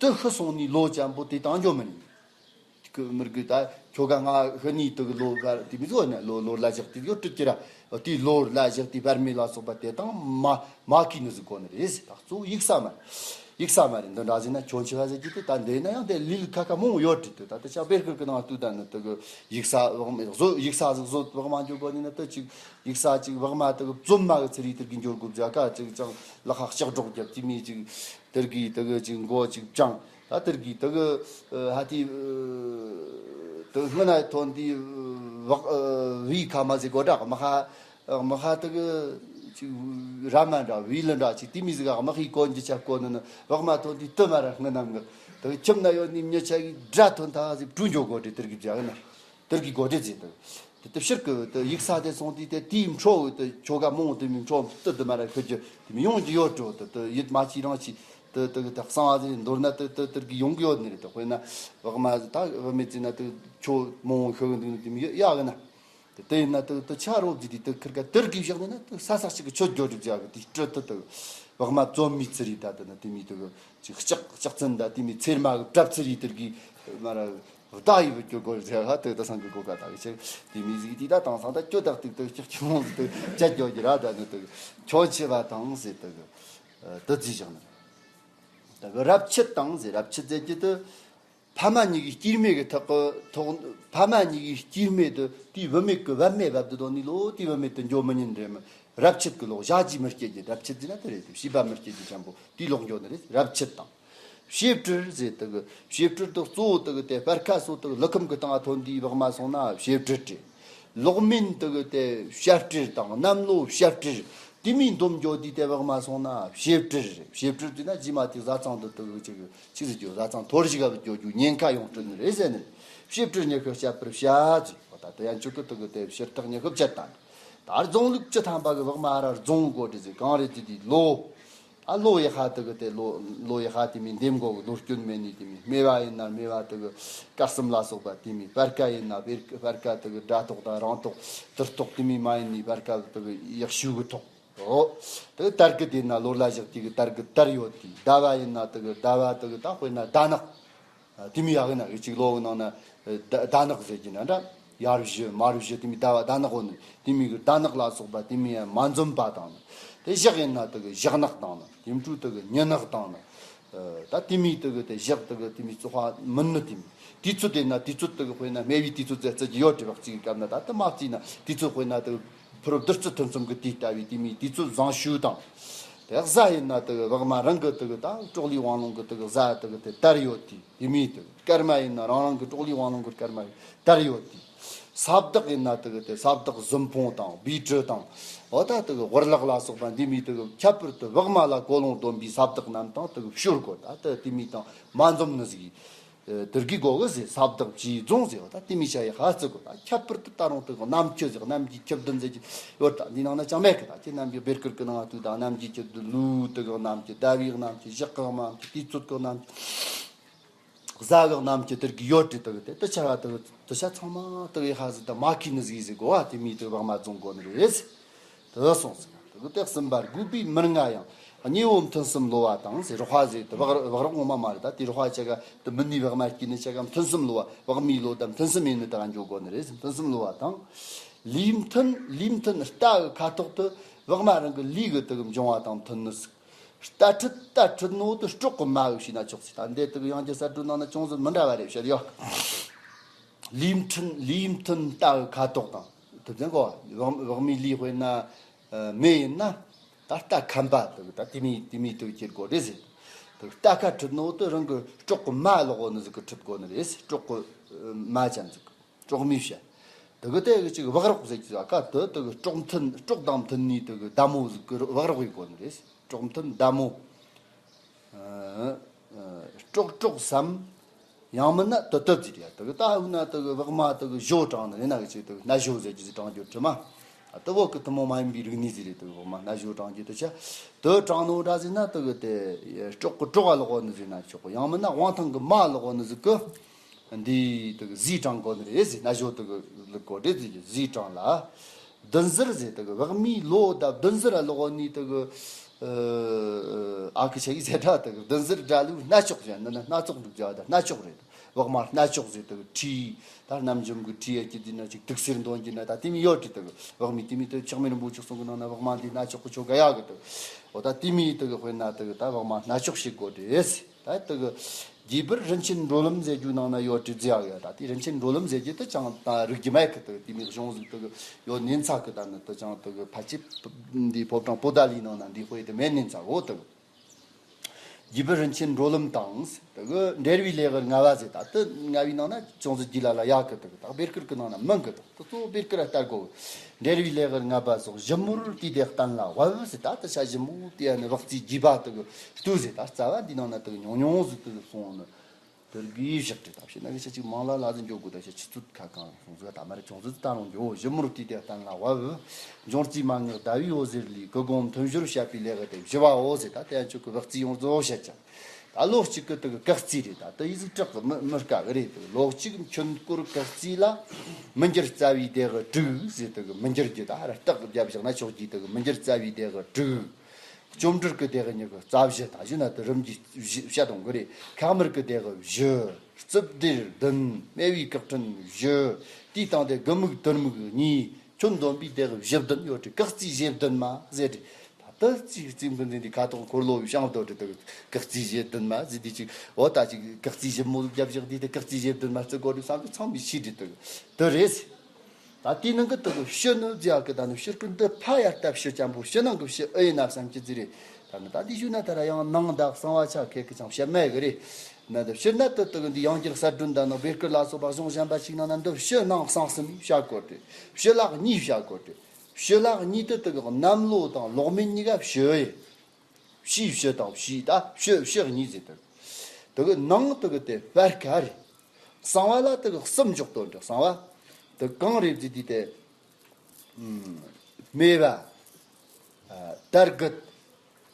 དེ་ཤི་སོང་ནི་ལོ་ཅན་པོ་དེ་དང་འགྱོ་མི་ཉན། ཁོ་མི་དགོས། ད་ཁྱོ་ག་ང་ཤི་ནི་དེ་གི་ལོ་ག་དེ་མི་ཟོ་ན་ལོ་ལོ་ལ་ཞག་དེ་གི་དྲུག་ཅི་ར་དེ་ལོ་ལ་ཞག་དེ་བར་མི་ལ་སོགས་པ་དེ་དང་མ་མ་ཁི་ནི་ཟིག་གོ་ནི་རེད་ཟེར། ད་གཙོ་བོ་ཡུག་ས་མ་རེད། ཡུག་ས་མ་རེད། འདི་འདྲ་ཟེར་ན་ཁྱོ་འཆི་བ་ཟེར་གྱི་དེ་ད་འདི་ན་ཡང་དེ་ལུས་ཁ་ཁ་མང་བོ་ཡོད་དྲི་དེ་ད་དེ་ཆ་པེར་ཀིར་གི་ནང་དུ་ད་ནི་དེ་གི་ཡུག་ས་བག་མ་བཟོ་ཡུག་ས་ཟིག་བཟོ་བག་མ་འཇོག་གོ་ནི་ན་དེ་ཅིག་ཡུག་ས་ཅིག་བག་མ་དེ་གི་བཙོན་མ་གི་ཚུལ་ཡིས་དེ་གི་འཇོག་དགོས་བྱ་ཀ་ཅིག་ཅང་ལག་ཁ་ལྕགས་སྒྲོག་རྒྱབ་དེ་མི་ཅིག་དེར་གི་དེ་གི་ཅིག་མགོ་ཅིག་བཅང་། ད་དེར་གི་དེ་གི་ཧ་དི་དེ་སྔ་ན་ཐོན་དེ་བག་བི་ཁ་མ་ཟིག་གོ་དྲག་མ་ཁ་མ་ཁ་དེ་གི་ཅིག་ར་མ་འདྲ་བི་ལ་འདྲ་ཅིག་དེ་མི་ཟིག་ག་མ་ཁི་གོ་འཇི་ཆ་གོ་ནི་ནི་བག་མ་ཐོན་དེ་དུ་མ་ར་སྔ་ན་མི་དེ་གི་ཁྱིམ་ན་ཡོད་ནི་མྱི་ཆ་གི་དགྲ་ཐོན་ཐ་ཟིག་གྲུ་འཇོག་གོ་དྲི་དེར་གི་བྱ་གི་ན། དེར་གི་གོ་དེ་ཟེར་དེ། དེ་དེ་ཕྱིར་གི་དེ་ཡུག་ས་དེ་སོང་དུས་དེ་དེའི་འཕྲོ་དེ་ཁྱོ་ག་མང་དེ་མི་འཕྲོ་དེ་དུ་མ་ར་ཁུ་རྒྱུ་དེ་མི་ཡོང་རྒྱུ་ཡོད་འགྲོ། དེ་དེ་ཡིད་མ་ཆེས་རང་ཆེས་དེ་དེ་གི་དེ་གསང་བ་ཟེར་མདོར་ན་དེ་དེ་དེར་གི་ཡོང་གི་ཡོད་ནི་རེད། དེ་དཔེར་ན་བག་མ་ད་བུད་མེད་ཟེར་ན་དེ་ཁྱོ་མང་ཤི་གི་འདུག་ནི་དེ་མི་ཡ་གི་ན། དེ་དེ་ཡིན་ན་དེ་དེ་ཆ་རོབ་ཟེར་དུས་དེ་ཁིར་ཀ་དེར་གི་བཞག་ནི་ན་དེ་ས་ས་ཞིག་གི་ཆོད་འགྱོ་རྒྱུ་བྱ་གི་དེ་སྤྲོད་དེ་དེ་བག་མ་བཙོན་མི་ཚུལ་ཡིས་ད་དེ་ན་དེ་མི་དེ་གི་ཅིག་ལྕགས་ལྕགས་ཚན་ད་དེ་མི་ཚེར་མ་གི་གྲབས་ཚུལ་ཡིས་དེར་གི་མ་ར། བདག་ཡིན་པའི་སྐྱོ་གོ་ཟེར་ཧ་དེ་ད་སང་གི་གོ་ཀ་ད་གི་ཆེ་དེ་མི་ཟིག་དེ་ད་དང་སང་ད་སྐྱོ་བདག་དུག་དུག་སྐྱོ་སྐྱོ་མོ་ཟིག་དུག་ཅ་སྐྱོ་གི་ར་ད་ནི་དུག་ཁྱོ་འཆི་བ་དང་ཟེར་དུག་དུ་རྩིས་བཞག་ནི། ད་གི་རབ་མཆེད་དང་ཟེར། རབ་མཆེད་ཟེར་གྱི་དུ་ཕ་མ་གཉིས་ཀྱི་སྐྱེས་དམན་གྱི་ཐོག་གི་ཐོག་ཕ་མ་གཉིས་ཀྱི་སྐྱེས་དམན་དུ་དེའི་བུད་མེད་ཀྱི་བབ་མེད་བབ་དུ་དོ་ནི་ལོ་དེའི་བུད་མེད་དུ་འགྱོ་མི་ཉན་རེད་མི། རབ་མཆེད་ཀྱི་ལོག་ཞག་གཅིག་མི་སྐྱེ་རྒྱུ། རབ་མཆེད་ཟེར་ན་དེ་རེད། བྱིས་པ་མི་སྐྱེ་རྒྱུ་ཅན་པོ་དེའི་ལོག་འགྱོ་ནི་རེད། རབ་མཆེད་དང་། བྱེ་བྲག་ཟེར་དེ་གི་བྱེ་བྲག་དེ་གཙོ་བོ་དེ་གི་དེ་སྤར་ཁ་སོགས་དེ་གི་ཀླུ་ཁམས་གི་སྟེང་ཐོན་དུས་བག་མ་སོང་ན་བྱེ་བྲག་རེད། ལོག་མིན་དེ་གི་དེ་བྱ་བྲལ་དང་གནམ་ལོ་བྱ་བྲལ་དེ་མིའི་འདོམ་འགྱོ་དུས་དེ་བག་མ་སོང་ན་བྱེ་བྲག་རེད། བྱེ་བྲག་དེ་ན་རྗེས་མ་དེ་བཟའ་ཚང་དེ་དེ་གི་ཅིག་གི་ཅིག་ཟེར་རྒྱུ་བཟའ་ཚང་ཐོར་ཞིག་ག་བུད་འགྱོ་རྒྱུ་ཉེན་ཁ་ཡོང་སྲིད་ནི་རེད་ཟེར་ནི་རེད། བྱེ་བྲག་ཉི་ཤུ་བསྐྱབ་པར་བྱ་ཟེར་བ་ད་དེ་ཡང་ཆོག་གི་དེ་གི་དེ་ཕྱིར་ཐག་ཉི་ཤུ་བཅད་དང་། ད་རྫོང་ལུགས་བཅུ་ཐམ་པ་གི་བག་མ་ར་རྫོང་གོ་དེ་ཟེར་གང་རེད་དེ་དེ་ལོ། ཨ་ལོ་ཡི་ཧ་དེ་གི་དེ་ལོ་ལོ་ཡི་ཧ་དེ་མི་འདེམས་གོ་གི་ལོ་སྐྱོན་མེད་ནི་དེ་མི་སྨེ་བ་ཡིན་ན་སྨེ་བ་དེ་གི་སྐར་གསུམ་ལ་སོགས་པ་དེ་མི་སྤར་ཁ་ཡིན་ན་སྤེར་སྤར་ཁ་དེ་གི་དགྲ་ཐོག་དང་རང་ཐོག་དུར་ཐོག་དེ་མི་མ་ཡིན་ནི་སྤར་ཁ་དེ་གི་ཡག་ཤོས་གི་ཐོག་འོ། དེ་གི་དར་གི་དེ་ན་ལོ་ལ་བཞག་དེ་གི་དར་གི་དར་ཡོད་དེ་ཟླ་བ་ཡིན་ན་དེ་གི་ཟླ་བ་དེ་གི་ད་དཔེར་ན་ཟླ་ནག་དེ་མི་ཡག་གི་ན་གི་ཅིག་ལོ་གི་ནང་ན་ཟླ་ཟླ་ནག་ཟེར་གྱི་ན་འདྲ། ཡར་བཞི་མར་བཞི་དེ་མི་ཟླ་བ་ཟླ་ནག་འོ་ནི་དེ་མི་གི་ཟླ་ནག་ལ་སོགས་པ་དེ་མི་ཡང་མ་འཛོམས་པ་དང་ནི། དེ་ཞག་ཡིན་ན་དེ་གི་ཞག་ནག་དང་ནི། དེ་འཕྲོ་དེ་གི་ཉི་ནག་དང་ནི། ད་དེ་མི་དེ་གི་དེ་ཞག་དེ་གི་དེ་མི་བཙོག་པ་མིན་ནི་དེ་མི། དུས་ཚོད་དེ་ན་དུས་ཚོད་དེ་གི་དཔེར་ན་སྨེ་བའི་དུས་ཚོད་ཟེར་ཚད་ཀྱི་ཡོད་དྲི་བག་ཅིག་གི་སྐབས་ན་ད་དེ་མ་བརྩིས་ན་དུས་ཚོད་དཔེར་ན་དེ་གི་ཕུ་རུ་བདུད་རྩི་ཐུན་གསུམ་གི་དུས་ལྟ་བུའི་དེ་མི་དུས་ཚོད་བཟང་ཤོས་དང་། དེ་གཟའ་ཡིན་ན་དེ་གི་བག་མ་རང་གི་དེ་གི་ད་ཀྲོག་ལི་དབང་ལུང་གི་དེ་གི་གཟའ་དེ་གི་དེ་དར་ཡོད་དེ། དེ་མི་དེ་སྐར་མ་ཡིན་ན་རང་རང་གི་ཀྲོག་ལི་དབང་ལུང་གི་སྐར་མ་དར་ཡོད་དེ། ས་བདག་ཡིན་ན་དེ་གི་དེ་ས་བདག་གཟུ་འཕོང་དང་བི་དྲི་དང་། འོ་ད་དེ་གི་ཝར་ལག་ལ་སོགས་པ་འདི་མི་དེ་གི་ཁྱད་པར་དུ་བག་མ་ལ་ཀོ་ལོང་སྡོམ་པའི་ས་བདག་རྣམས་དང་དེ་གི་ཕྱུར་གོ་ད་དེ་དེ་མི་དང་མ་འཛོམས་ནི་ཟིག་དེར་གི་གོ་གི་ཟེར། ས་བདག་བཅས་རྫོང་ཟེར་བ་ད་དེ་མི་བྱ་ཡི་ཧ་ཙི་གོ། ད་ཁྱད་པར་དུ་ད་རུང་དུ་གོ་རྣམ་བཅུ་ཟེར། རྣམ་བཅུའི་བཅུ་བདུན་ཟེར་གྱི་ཡོད། ད་འདི་ནང་ན་ཅང་མེད་གི། ད་ཁྱེད་རྣམ་བཅུ་བེར་ཀིར་གི་ནང་དུ་ད་རྣམ་བཅུའི་བཅུ་བདུན། ལུས་དུ་གི་རྣམ་བཅུ། ཟླ་བའི་རྣམ་བཅུ། ཞག་གི་རྣམ་བཅུ། དུས་ཚོད་གི་རྣམ་བཅུ། གཟའ་གི་རྣམ་བཅུ། དེར་གི་ཡོད་དྲི་དུ་གི་དེ་དུ་ཆ་ག་དུ་དུ་ཆ་ཚང་མ་དུ་གི་ཧ་ཟི་ད་མ་ཁི་ནི་ཟིག་ཟིག་གོ་བ་དེ་མི་དུ་བག་མ་རྫོང་གོ་ནི་རེད། དུ་སོང་ཟིག་དུ་གི་དེ་གསུམ་པར་དགོས་པའི་མི་ལྔ་ཡང་། གཉིས་པོ་མཐུན་གསུམ་ལོ་བ་དང་ཟེར། རོགས་ཟེར་དུ་བག་བག་རོགས་ངོ་མ་མ་རེད། ད་དེ་རོགས་ཆ་ག་དུ་མི་ནི་བག་མ་སྐྱིད་ནི་ཆ་ག་མཐུན་གསུམ་ལོ་བ། བག་མའི་ལོ་དང་མཐུན་གསུམ་ཡིན་ནི་ད་ག་འཇོག་གོ་ནི་རེད། མཐུན་གསུམ་ལོ་བ་དང་། ལུས་མཐུན། ལུས་མཐུན་རྟ་གི་ཁ་ཐོག་ཏུ་བག་མ་རང་གི་ལུས་གི་དུ་གི་འབྱུང་བ་དང་མཐུན་ནི་ཟིག་རྟ་ཁྲིད། རྟ་ཁྲིད་ནོ་དུ་སྲོག་གི་མ་གི་བྱས་ན་ཆོག་ཟིག་ད་འདི་དུ་གི་ཡང་གི་གསར་སྒྲོན་ནང་ན་ཅུང་ཟད་མི་འདྲ་བ་རེད་བཤད་ཡོད། ལུས་མཐུན། ལུས་མཐུན་རྟ་གི་ཁ་ཐོག་དང་དུ་ཟེར་གོ། བག་བག་མའི་ལུས་དཔེར་ན་མེ་ཡིན་ན། ད་རྟ་ཁམ་པ་དུ་གི་ད་དེ་མི་དེ་མི་དུ་གི་ཁྱེར་དགོས་རེད་ཟེར། དུ་རྟ་ཁ་ཁྲིད་ནོ་དུ་རང་གི་སྲོག་གི་མ་ལོག་གོ་ནི་ཟིག་གི་ཁྲིད་དགོས་ནི་རེད། སྲོག་གི་མ་ཅན་ཟིག་སྲོག་མའི་བྱ། དུ་གི་དེ་གི་ཅིག་བག་རོགས་ཟེར་གི་ཟིག་ག་དུ་དུ་གི་སྲོག་མཐུན། སྲོག་དང་མཐུན་ནི་དུ་གི་ཟླ་མོ་ཟིག་གི་བག་རོགས་ཡིན་དགོས་ནི་རེད། སྲོག་མཐུན་ཟླ་མོ། ཨ་ཨ་སྲོག་སྲོག་སམ། ཡང་མིན་ན་དུ་དུ་ཟིག་རེད། དུ་གི་ད་འུ་ན་དུ་གི་བག་མ་དུ་གི་ཞོ་དྲངས་ནི་རེད་ན་གི་ཅིག་དུ་གི་སྣ་ཞོ་ཟེར་གི་ཟིག་དྲངས་རྒྱུ་དྲི་མ། ཨ་དུ་བོ་གི་ཐུན་མོང་མ་ཡིན་པའི་རིག་གནས་ཟིག་རེད། དུ་གི་བག་མ་སྣ་ཞོ་དྲངས་རྒྱུ་དུ་ཆ། དུ་དྲངས་ནོ་འདྲ་ཟིག་ན་དུ་གི་དེ་སྲོག་གི་སྲོག་ག་ལོག་གོ་ནི་ཟིག་ན་ཆོག་གོ། ཡང་མིན་ན་དབང་ཐང་གི་མ་ལོག་གོ་ནི་ཟིག་གི་འདི་དུ་གི་ཟས་དྲངས་གོ་ནི་རེད་ཟེར། སྣ་ཞོ་དུ་གི་ལུག་གོ་རེད་ཟེར་གི་ཟས་དྲངས་ལ། བདུན་ཟུར་ཟེར། དུ་གི་བག་མའི་ལོ་ད་བདུན་ཟུར་ལོག་གོ་ནི་དུ་གི་ཨ་ཁུ་ཆ་གི་ཟེར་འདྲ་དུ་གི་བདུན་ཟུར་འདྲ་ལུག་སྣ་ཆོག་ཟེར་ན་ན་སྣ་ཚོགས་ལུག་ཟེར་བ་ད་སྣ་ཆོག་རེད། བག་མ་སྣ་ཆོག་ཟེར། དུ་གི་ཁྲི་ད་རྣམ་འཇོམས་གི་ཁྲི་ཡ་གི་འདི་ན་ཅིག་དུག་སེར་འདོན་གི་ན་ད་དེ་མི་ཡོད་གི། དུ་གི་བག་མའི་དེ་མི་དུ་ཆགས་མེད་རིན་པོ་ཆེ་གསུང་གི་ནང་ན་བག་མ་འདི་སྣ་ཆོག་གི་ཆོ་ག་ཡ་གི། དུ་འོ་ད་དེ་མི་དུ་གི་དཔེར་ན་དུ་གི་ད་བག་མ་སྣ་ཆོག་ཞིག་དགོས་རེད། ད་དུ་གི་རྒྱས་པར་རིན་ཆེན་འགྲོ་ལམ་ཟེར་རྒྱུ་ནང་ན་ཡོད་དྲི་རྫི་ཡག་ཡོད། ད་དེ་རིན་ཆེན་འགྲོ་ལམ་ཟེར་རྒྱུ་དུ་ཅང་ད་རིག་རྒྱུ་མེད་གི། དུ་དེ་མི་གཞུང་ཟིག་དུ་གི་ཡོད་ནན་ཚ་གི། ད་ནི་དུ་ཅང་དུ་གི་ཕལ་ཆེར་འདི་ཕོ་བྲང་པོ་ཏཱ་ལའི་ནང་ན་འདི་དཔེ་དུ་མེད་ནན་ཚ་འོ་དུ་གི། རྒྱས་པར་རིན་ཆེན་འགྲོ་ལམ་དང་། དུ་གི་འགྲེལ་བའི་ལེའུ་ལྔ་པ་ཟེར། ད་དུ་ལྔ་པའི་ནང་ན་ཅུང་ཟད་རྒྱས་ལ་ལ་ཡག་གི། དུ་གི་ད་བེར་ཀིར་གི་ནང་ན་མང་གི། དུ་གི་གཙོ་བོ་བེར་ཀིར་ལྟར་གོ། འགྲེལ་བའི་ལེའུ་ལྔ་པ་སོགས་ཞིབ་མོར་དུས་དེ་གཏན་ལ་དབབ་ཟེར། ད་དུ་ཆ་ཞིབ་མོ་དེ་ཡ་ནི་བག་རྩའི་རྒྱས་པ་དུ་གི་ལྟོས་ཟེར། ད་རྩ་བ་འདི་ནང་ན་དུ་གི་ཉུང་ཉུང་ཟིག་དུ་གི་སོང་ནི། དུར་གི་བཞག་སྟེ་ད་བཤད་ན་གི་ཆ་གཅིག་མང་ལ་ལ་ཟིན་འཇོག་དགོས། ད་ཆ་ཆུ་ཚོད་ཁ་གང་སོང་ཟིག་ད་མ་རེད། ཅུང་ཟད་ད་རུང་འཇོག་ཞིབ་མོར་དུས་དེ་གཏན་ལ་དབབ། འབྱུང་རྩིས་མན་ངག་ཟླ་བའི་འོད་ཟེར་ལས་ཀུན་སྒོམ་ཐུན་སྦྱོར་བཤད་པའི་ལེའུ་སྟེ་བཞི་པའོ་ཟེར། ད་དེ་ཡང་ཆོ་གི་བག་རྩའི་ཡོངས་རྫོགས་བཤད་ཅིང་། ད་ལོ་གཅིག་གི་དུ་གི་གག་རྩིས་རེད། ད་དུ་ཡི་ཟིག་དྲག་གི་མི་མི་དཀའ་གི་རེད། དུ་ལོ་གཅིག་ཆུ་འཁོར་གག་རྩིས་ལ་མི་འགྱུར་རྩ་བའི་སྡེ་གི་དྲུག་ཟེར། དུ་གི་མི་འགྱུར་གྱི་ད་ར་རྟགས་བརྒྱབ་བཞག་ན་ཆོག་གི། དུ་གི་མི་འགྱུར་རྩ་བའི་སྡེ་གི་དྲུག་སྐྱོབ་འབྲེལ་གི་སྡེ་གི་ཉི་གི་རྩ་བཞི། ད་གཞི་ན་དུ་རིམ་གྱིས་བཞི་བཤད་གཏོང་གི་རེད། ཁ་དམར་གི་སྡེ་གི་བཞི། རྩིབས་སྡེར་བདུན། སྨེ་བའི་གག་ཕྲན་བཞི། དེའི་སྟེང་དེ་དགུ་མིག་དུར་མིག་གཉིས། ཁྱོན་བསྡོམས་པའི་སྡེ་གི་བཞི་བདུན་ཡོད་དྲི། གག་རྩིས་བཞི་བདུན་མ་ཟེར་དྲི། ད་ལྟ་རྩིས་རྩིས་འགོ་འཛིན་དེ་ཁ་ཐོག་འཁོར་ལོ་བྱང་དོ་དྲི། དུ་གག་རྩིས་བཞི་བདུན་མ་ཟེར་དེ་ཅིག་འོ་ད་ཅིག་གག་རྩིས་ཞིབ་མོ་རྒྱབ་བཞག་དེ་དེ་གག་རྩིས་བཞི་བདུན་མ་རྩི་དགོས་དྲི་བསམ་གི་ཚང་མི་ཤེས་དྲི། དུ་དུ་རེད། ད་དེའི་ནང་གི་དུ་གི་ཕྱི་ནི་རྫི་ཡག་གི། ད་ནི་ཕྱི་རྐུན་འདི་ཕ་ཡ་ལྟ་ཕྱི་ཅན་པོ་ཕྱི་ནང་གི་ཕྱི་ཨེ་ཡིན་ན་བསམ་གྱི་རྫི་རེད། ད་ནི་ད་འདི་ཞུས་ན་ད་ར་ཡང་ནང་དག་གསང་བ་ཆ་ཁེ་གི་ཅང་བཤད་མེད་གི་རེད། ན་ད་ཕྱི་ན་དུ་དུ་གི་འདི་ཡང་འགྱུར་གསར་སྒྲོན་ད་ནི་བེར་ཀིར་ལ་སོགས་པ་གཞུང་གཞན་པ་ཞིག་ནང་ན་འདི་ཕྱི་ནང་གསང་གསུམ་བཤད་དགོས་ཏེ། ཕྱི་ལྷག་གཉིས་བཤད་དགོས་ཏེ། ཕྱི་ལྷག་གཉིས་དུ་དུ་གི་གནམ་ལོ་དང་ལོག་མེད་གཉིས་ཀ་ཕྱི་ཡིན། ཕྱིའི་ཕྱི་དང་ཕྱིའི་ད་ཕྱི་ཕྱི་གཉིས་ཟེར་དུ། དུ་གི་ནང་དུ་གི་དེ་བར་ཁ་རེད། གསང་བ་ལ་དུ་གི་གསུམ་འཇོག་དོན་དུ། གསང་བ་དུ་གང་རེད་ཟེར་དུས་དེ། སྨེ་བ། དར་གི།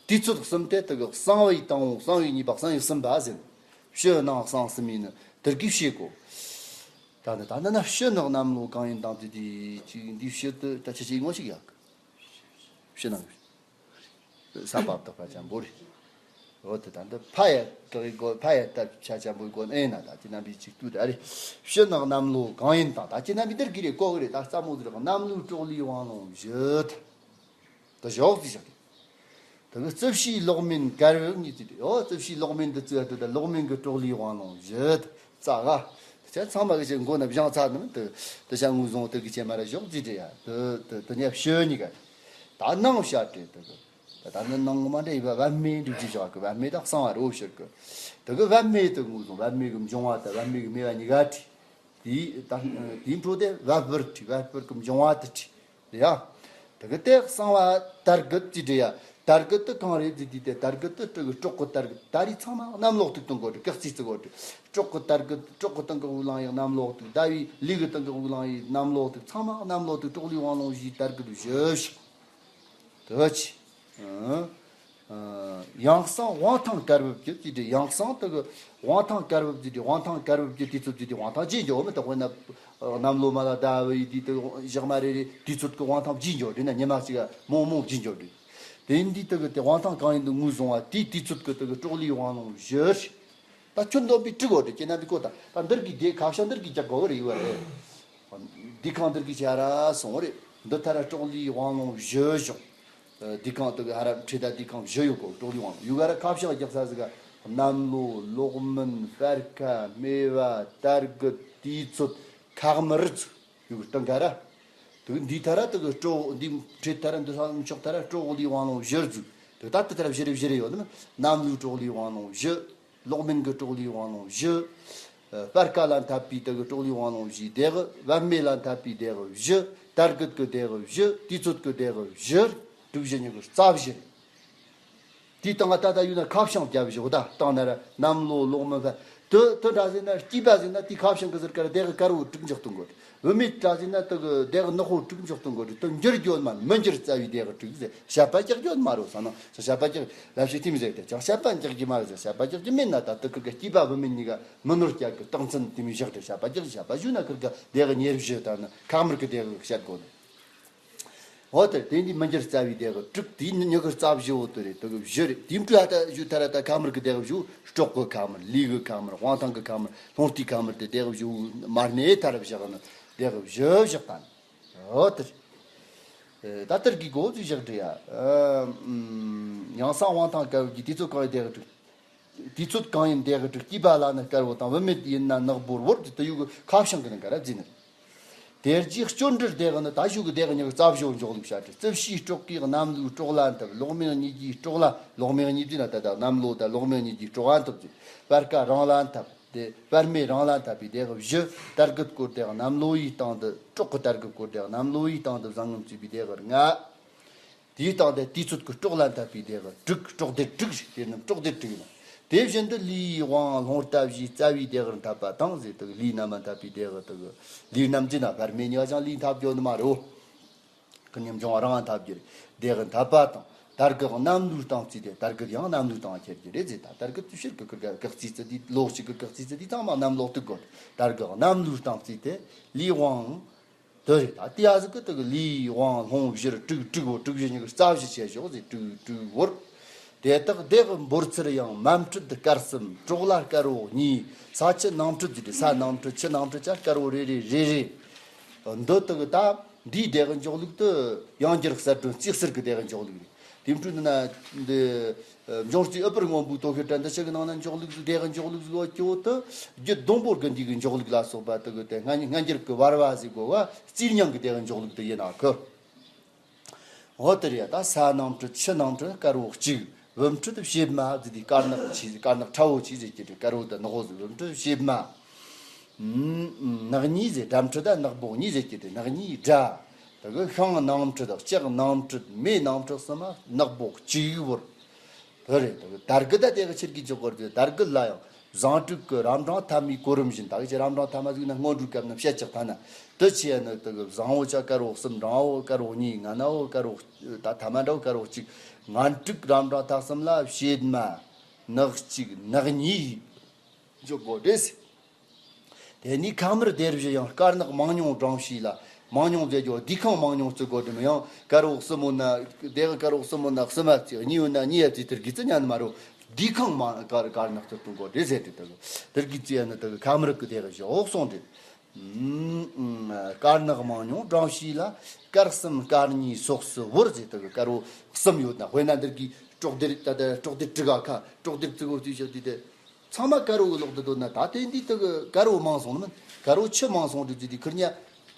དུས་ཚོད་གསུམ་དེ་དུ་གི་གསང་བའི་དང་པོ། གསང་བའི་གཉིས་པ། གསང་བའི་གསུམ་པ་ཟེར། ཕྱི་ནང་གསང་གསུམ་ཡིན་ནི་དུར་གི་བཤད་གོ། ད་ནི་ད་ནི་ན་ཕྱི་ནང་གནམ་ལོ་གང་ཡིན་དང་དེ་དེ་ཅིག་འདི་ཕྱི་དུ་ད་ཆ་ཆེ་ངོ་ཞིག་ཡག་གི། ཕྱི་ནང་། ས་བབ་དག་པ་ཅན་པོ་རེད། འོ་དེ་ད་འདི་ཕ་ཡ་གི་གོ། ཕ་ཡ་ལྟ་ཆ་ཅན་པོའི་གོ་ཨེ་ན། ད་ཁྱེད་རྣམ་པའི་ཅིག་ལྟོས་ད་རེད། ཕྱི་ནང་གནམ་ལོ་གང་ཡིན་དང་། ད་ཁྱེད་རྣམ་པའི་འདིར་གི་རེད་གོ་གི་རེད། ད་རྩ་མོ་ཟེར་གནམ་ལོའི་གྲོགས་ལས་དབང་ལུང་བཞི། ད་ཞོག་ཙི་ཞག་གི། ད་གི་རྩིབས་ཕྱིའི་ལོག་མིན་དཀར་བོ་གཉིས་ཙི་རེད། འོ་རྩིབས་ཕྱིའི་ལོག་མིན་འདི་ཙི་ད་ལོག་མིན་གི་གྲོགས་ལས་དབང་ལུང་བཞི། ཙ་ག་ད་ཚང་མ་གི་ཅིག་མགོ་ན་བཞེངས་ཚར་ནི་དུ་དུ་ཤ་ངུ་བཟུང་དུ་གི་ཅེ་མ་ར་ཞོག་ཙི་རེད་ཡ། དུ་དུ་དུ་ཉ་ཕྱི་གཉིས་ཀ་ད་ནང་བཤད་དྲི་དུ་གི། ད་ནི་ནང་མ་འདྲ་ཡི་བ་བབ་སྨེ་འགྲིག་ཅི་བཞག་གི། བབ་སྨེ་དང་གསང་བ་རོ་ཕྱིར་གི། དུ་གི་བབ་སྨེ་དུ་ངུ་བཟུང་། བབ་སྨེ་གི་འབྱུང་བ་དུ་བབ་སྨེ་གི་སྨེ་བ་གཉིས་ཀ་དྲི། དེའི་ད་དེའི་འཕྲོ་དེ་བབ་སྤུར་དྲི། བབ་སྤུར་གི་འབྱུང་བ་དུ་དྲི། ཡ། དུ་གི་དེ་གསང་བ་དར་གི་ཙི་དྲི་ཡ། དར་གི་དེ་གང་རེད་ཟེར་དུས་དེ། དར་གི་དེ་སྤྲོ་གི་སྲོག་གི་དར་གི། ད་རེས་ཚང་མ་གནམ་ལོ་གཏུག་གཏོང་གོ་དྲི། སྐག་རྩིས་བརྩི་གོ་དྲི། སྲོག་གི་དར་གི། སྲོག་གི་སྟེང་གི་དབུགས་ལངས་ཡག་གནམ་ལོ་གཏུག་ཟླ་བའི་ལུས་གི་སྟེང་གི་དབུགས་ལངས་ཡག་གནམ་ལོ་གཏུག་ཚང་མ་གནམ་ལོ་གཏུག་གྲོག་ལུས་དབང་ལོང་བཞིའི་དར་གི་དུ་བཞི་ཞིག་དེ་ཅི། ཨ། ཨ། ཡང་གསང་དབང་ཐང་དཀར་བབས་ཀྱི་ཅི་དེ། ཡང་གསང་དེ་གི་དབང་ཐང་དཀར་བབས་ཀྱི་དེ། དབང་ཐང་དཀར་བབས་ཀྱི་དུས་ཚོད་ཀྱི་དེ། དབང་ཐང་ཇི་འཇོག་མི་དག་དཔེར་ན་གནམ་ལོ་མ་ལ་ཟླ་བའི་དུས་དེ་ཞག་མ་རེ་རེ་དུས་ཚོད་ཀྱི་དབང་ཐང་ཇི་འཇོག་དྲི་ན། ཉི་མ་གཅིག་ག་མོང་མོང་ཇི་འཇོག་དྲི། དེ་འདི་དེ་གི་དེ་དབང་ཐང་གང་ཡིན་དུ་ངོས་བཟུང་བ་དེའི་དུས་ཚོད་ཀྱི་དེ་གི་གྲོག་ལུས་དབང་ལོང་བཞི་ཞིག་ད་ཁྱོད་འདོན་པའི་དྲུག་འོ་དྲི་ཁྱེད་རྣམ་པའི་གོ་ད། ད་འདིར་གི་དེ་ཁ་བྱང་འདིར་གི་རྒྱག་དགོས་རེ་ཡོད་རེད། འདི་ཁང་འདིར་གི་ཆ་ར་སོང་རེད། འདི་ཐ་ར་གྲོག་ལུས་དབང་ལོང་བཞི་བཞག་འདི་ཁང་དེ་གི་ཧ་ར་ཁྲི་ད་འདི་ཁང་བཞི་ཡོད་གོ་གྲོག་ལུས་དབང་ལོང་ཡུ་ག་ར་ཁ་བྱང་རྒྱག་ས་ཟིག་ག་གནམ་ལོ། ལོག་མིན། སྤར་ཁ། སྨེ་བ། དར་གི། དུས་ཚོད། ཁག་མི་རི་ཚུ་ཡུ་གི་སྟེང་ག་ར། དུ་འདི་ཐ་ར་དུ་གི་སྤྲོ་འདི་ཁྲི་ཐ་ར་འདི་ས་མཆོག་ཐ་ར་སྤྲོ་གི་ལུས་དབང་ལོང་བཞི་རྫུ། དུ་ད་དུ་ཐ་ར་བཞི་རེ་བཞི་རེ་ཡོད་ནི། གནམ་ལུས་སྤྲོ་གི་ལུས་དབང་ལོང་བཞི། ལོག་མིན་གི་སྤྲོ་གི་ལུས་དབང་ལོང་བཞི། སྤར་ཁ་ལ་འཐབ་པའི་དུ་གི་སྤྲོ་གི་ལུས་དབང་ལོང་བཞི་དེ་གི། བབ་མེ་ལ་འཐབ་པའི་དེ་གི་བཞི། དར་གི་གི་དེ་གི་བཞི། དུས་ཚོད་གི་དེ་གི་བཞི། དྲུག་བཞི་ཉི་གི་རྩ་བཞི་རེད། དེའི་སྟེང་ང་ད་ལྟ་ཡོད་ན་ཁ་བྱང་བརྒྱབ་བཞག་ད་སྟེང་ན་ར་གནམ་ལོ། ལོག་མིན། ཕ་དུ་དུ་འདྲ་ཟེར་ན་སྐྱིད་པ་ཟེར་ན་དེའི་ཁ་བྱང་གི་ཟུར་ཀ་ར་དེ་གི་དཀར་བོ་དྲུག་འཇོག་གཏོང་དགོས། བུད་མེད་འདྲ་ཟེར་ན་དུ་གི་དེ་གི་ནག་པོ་དྲུག་འཇོག་གཏོང་དགོས། དུ་འགྱུར་རྒྱུ་མ་མི་འགྱུར་རྩ་བའི་དེ་གི་དྲུག་ཟེར། བཤད་པ་རྒྱག་རྒྱུ་མ་རོ་ས་ན་བཤད་པ་རྒྱག་ལབ་ཤེས་ཐིམ་ཟེར་ཏེ་ཅང་བཤད་པ་རྒྱག་རྒྱུ་མ་རེད་ཟེར། བཤད་པ་རྒྱག་རྒྱུ་མེད་ན་ད་དུ་ཁུར་གི་སྐྱིད་པ་བུད་མེད་གཉིས་ཀ་མི་ནོར་རྒྱག་གི་རྟགས་མཚན་དེ་མི་བཞག་སྟེ་བཤད་པ་རྒྱག་བཤད་པ་ཞུ་ན་ཁུར་གི་དེ་གི་ཉེར་བཞི་ད་ནི་ཁ་དམར་གི་དེ་གི་བཤད་དགོས་ནི། འོ་དེ་དེ་འདི་མི་འགྱུར་རྩ་བའི་དེ་གི་དྲུག་དེའི་ཉི་གི་རྩ་བཞི་བོ་དེ་རེད། དེ་གི་བཞི་རེད། དེ་འཕྲོ་ཨ་ད་བཞུ་ཐ་ར་ད་ཁ་དམར་གི་དེ་གི་བཞུ་སྲོག་གི་ཁ་དམར། ལུས་གི་ཁ་དམར། དབང་ཐང་གི་ཁ་དམར། ལྷུང་ལྟའི་ཁ་དམར་དེ་དེ་གི་བཞུ་མར་ནས་ཐ་ར་བཞག་ནི་དེ་གི་བཞི་བཞག་ད་ནི། འོ་དེ་རེད། ད་དེར་གི་གོ་ཚུལ་བཞག་འདྲི་ཡ། ཡང་གསང་དབང་ཐང་དཀར་བོ་གི་དུས་ཚོད་གང་ཡིན་དེ་གི་དྲུག་དུས་ཚོད་གང་ཡིན་དེ་གི་དྲུག་སྐྱིད་པ་ལ་ནི་དཀར་བོ་དང་བུད་མེད་ཡིན་ན་ནག་པོར་བོར་དུ་ཡུ་གི་ཁ་བྱང་གི་ནི་ག་ར་བརྫིས་ནི། དེ་རྗེས་སྐྱོན་འདྲིར་དེ་གི་ནི་ད་ཞུ་གི་དེ་གི་ཉི་གི་རྩ་བཞི་འཇོག་ལུགས་བྱ་སྤྲེལ། རྩིབས་བྱིའུ་སྲོག་གི་གནམ་ལུས་སྲོག་ལ་འཐབ། ལོག་མེད་གཉིས་ཀྱི་སྲོག་ལ། ལོག་མེད་གཉིས་ཀྱི་ན་ད་ད་གནམ་ལོ་ད་ལོག་མེད་གཉིས་ཀྱི་སྲོག་ཨ་འཐབ་ཀྱི། སྤར་ཁ་རང་ལ་འཐབ། དེ་སྤར་སྨེ་རང་ལ་འཐབ་པའི་དེ་གི་བཞི། དར་གི་སྐོར་དེ་གནམ་ལོ་ཡི་སྟེང་དུ། སྲོག་གི་དར་གི་སྐོར་དེ་གནམ་ལོ་ཡི་སྟེང་དུ་བཟང་ངན་བརྩིས་པའི་དེ་གི་ལྔ། དེའི་སྟེང་དེ་དུས་ཚོད་ཀྱི་སྲོག་ལ་འཐབ་པའི་དེ་གི་དྲུག་སྲོག་སྡེ་དྲུག་ཞིག་དེ་རྣམས་སྲོག་སྡེ་དྲུག་ཡིན་ནོ། དེ་བཞིན་དུ་ལུས་དབང་ལོང་ལྟ་བཞིའི་རྩ་བའི་དེ་གི་འཐབ་པ་དང་ཟེར་དུ་ལུས་རྣམས་འཐབ་པའི་དེ་གི་དེ་གི་ལུས་རྣམས་ཀྱི་ན་སྤར་སྨེ་གཉིས་ཀ་ཅང་ལུས་འཐབ་རྒྱུ་ནི་མ་རེད། ཀུན་ཉམས་འབྱུང་བ་རང་འཐབ་རྒྱུ་རེད། དེ་གི་འཐབ་པ་དང་དར་གི་གནམ་ལུས་སྟེང་བརྩིས་ཏེ་དར་གི་ཡང་གནམ་ལུས་སྟེང་ཁྱེར་རྒྱུ་རེད་ཟེར། ད་དར་གི་དུས་ཕྱིར་གི་ཀིར་ག་ཀག་རྩིས་རྩི་དུས་ལོ་གཅིག་གི་ཀག་རྩིས་རྩི་དུས་ཚང་མ་གནམ་ལོ་གཏུག་དགོས། དར་གི་གནམ་ལུས་སྟེང་བརྩིས་ཏེ་ལུས་དབང་དེ་རེད། ད་དེ་ཡ་ཟིག་གི་དེ་གི་ལུས་དབང་ལོང་བཞིར་དྲུག་དྲུག་བོ་དྲུག་བཞི་ཉི་གི་རྩ་བཞི་བྱས་ཞོག་ཟེར། དྲུག་དྲུག་བོར། དེ་དག་དེ་གི་འབོར་ཚུལ་ཡང་མམ་ཁྲི་དཀར་གསུམ། སྲོག་ལ་དཀར་བོ་གཉིས། ས་ཁྱི་ནང་ཁྲི་ཟེར་ཏེ་ས་ནང་ཁྲི་ཁྱི་ནང་ཁྲི་ཆ་དཀར་བོ་རེ་རེ་རེ་རེ། འདི་དག་ད་འདིའི་དེ་གི་འཇོག་ལུགས་དེ་ཡང་འགྱུར་གསལ་སྒྲོན་རྩིས་གསར་གི་དེ་གི་འཇོག་ལུགས་རེད། དེ་འཕྲོས་འདི་ན་འདི། འབྱུང་རྩིས་ཨུ་པུར་སྔོན་པོའི་དོ་ཤེར་དྲན་འདི་ཆ་གི་ནང་ན་འཇོག་ལུགས་སུ་དེ་གི་འཇོག་ལུགས་སུ་སྐྱོ་དུ་རྒྱུད་སྡོང་པོ་དགུ་འདི་གི་འཇོག་ལུགས་ལ་སོགས་པ་དེ་གི་དེ་སྔ་སྔ་འགྱུར་གི་བར་བ་ཟིག་གོ་བ་རྩིས་རྙིང་གི་དེ་གི་འཇོག་ལུགས་དེ་ཡིན་ན་ཁོ། འོ་དེ་རེད་ཡ། ད་ས་ནང་ཁྲི་ཆུ་ནང་ཁྲི་དཀར་བོ་གཅིག་བུམ་ཁྲི་དུ་ཕྱེད་མ་ཟིག་དེ་དཀར་ནག་ཆི་དཀར་ནག་ཁྲ་བོ་ཆི་ཟེར་གྱི་དེ་དཀར་བོ་དུ་ནག་བོ་ཟིག་བུམ་ཁྲི་ཕྱེད་མ། ནག་གཉིས་ཟེར། སྦྲམ་ཁྲི་དང་ནག་པོ་གཉིས་ཟེར་གྱི་དེ་ནག་གཉིས་དགྲ། དེ་གི་ཤིང་ནང་ཁྲི་དང་ལྕགས་ནང་ཁྲི་མེ་ནང་ཁྲི་གསུམ་མ་ནག་པོ་གཅིག་བོར། དེ་རེད། དེ་གི་དར་གི་ད་དེ་གི་ཆེར་གི་འཇོག་གོ་རེད། དར་གི་ལ་ཡང་བཟང་དྲུག་གི་རབ་འབྲིང་ཐ་མའི་གོ་རིམ་བཞིན། ད་གི་ཅི་རབ་འབྲིང་ཐ་མ་ཟིག་ན་སྔོན་འགྲོའི་སྐབས་ན་བཤད་ཅིག་ཐ་ན་དེ་ཆེ་ནི་དེ་གི་བཟང་བོ་ཆ་དཀར་བོ་གསུམ། འབྲིང་བོ་དཀར་བོ་གཉིས། ང་ན་བོ་དཀར་བོ་ད་ཐ་མ་འདྲ་བོ་དཀར་བོ་གཅིག་ངན་དྲུག་རབ་འབྲིང་ཐ་གསུམ་ལ་ཕྱེད་མ་ནག་གཅིག་ནག་གཉིས་འཇོག་གོ་རེད། དེ་ནས་ཁ་དམར་སྡེར་བཞི་ཡང་དཀར་ནག་མང་ཉུང་གྲངས་བཤིས་ལ། མང་ཉུང་ཟེར་རྒྱུ་དུས་ཁང་མང་ཉུང་བརྩི་དགོས་དྲན་ཡང་དཀར་བོ་གསུམ་ཡོད་ན་དེ་གི་དཀར་བོ་གསུམ་ཡོད་ན་གསུམ་མ་བརྩི། གཉིས་ཡོད་ན་གཉིས་ཡ་བརྩི། དེར་གི་བརྩི་ཉན་མ་རུ་དུས་ཁང་མང་དཀར་དཀར་ནག་བརྩི་གཏོང་དགོས་རེད་ཟེར་ཏེ། དེ་དེར་གི་བརྩི་ཡ་ནི་དེ་གི་ཁ་དམར་གི་དེ་གི་བཞི་འོག་སོང་དེ། དཀར་ནག་མང་ཉུང་གྲངས་བཤིས་ལ། དཀར་གསུམ་དཀར་གཉིས་སོགས་སུ་བོར་ཟེར། དེ་གི་དཀར་བོ་གསུམ་ཡོད་ན་དཔེར་ན་འདིར་གི་སྲོག་སྡེར་ད་ལྟ་སྲོག་སྡེར་དྲུག་ག་ཁ་སྲོག་སྡེར་བརྩི་གོ་བརྩི་བཞག་དུས་དེ། ཚང་མ་དཀར་བོ་གི་ལོག་ཏུ་འདོད་ན་ད་དེ་འདི་དག་གི་དཀར་བོ་མང་སོང་ནི་མིན། དཀར་བོ་ཆུ་མང་སོང་དུས་ཀྱི་དེ་ཁུར་ཉ་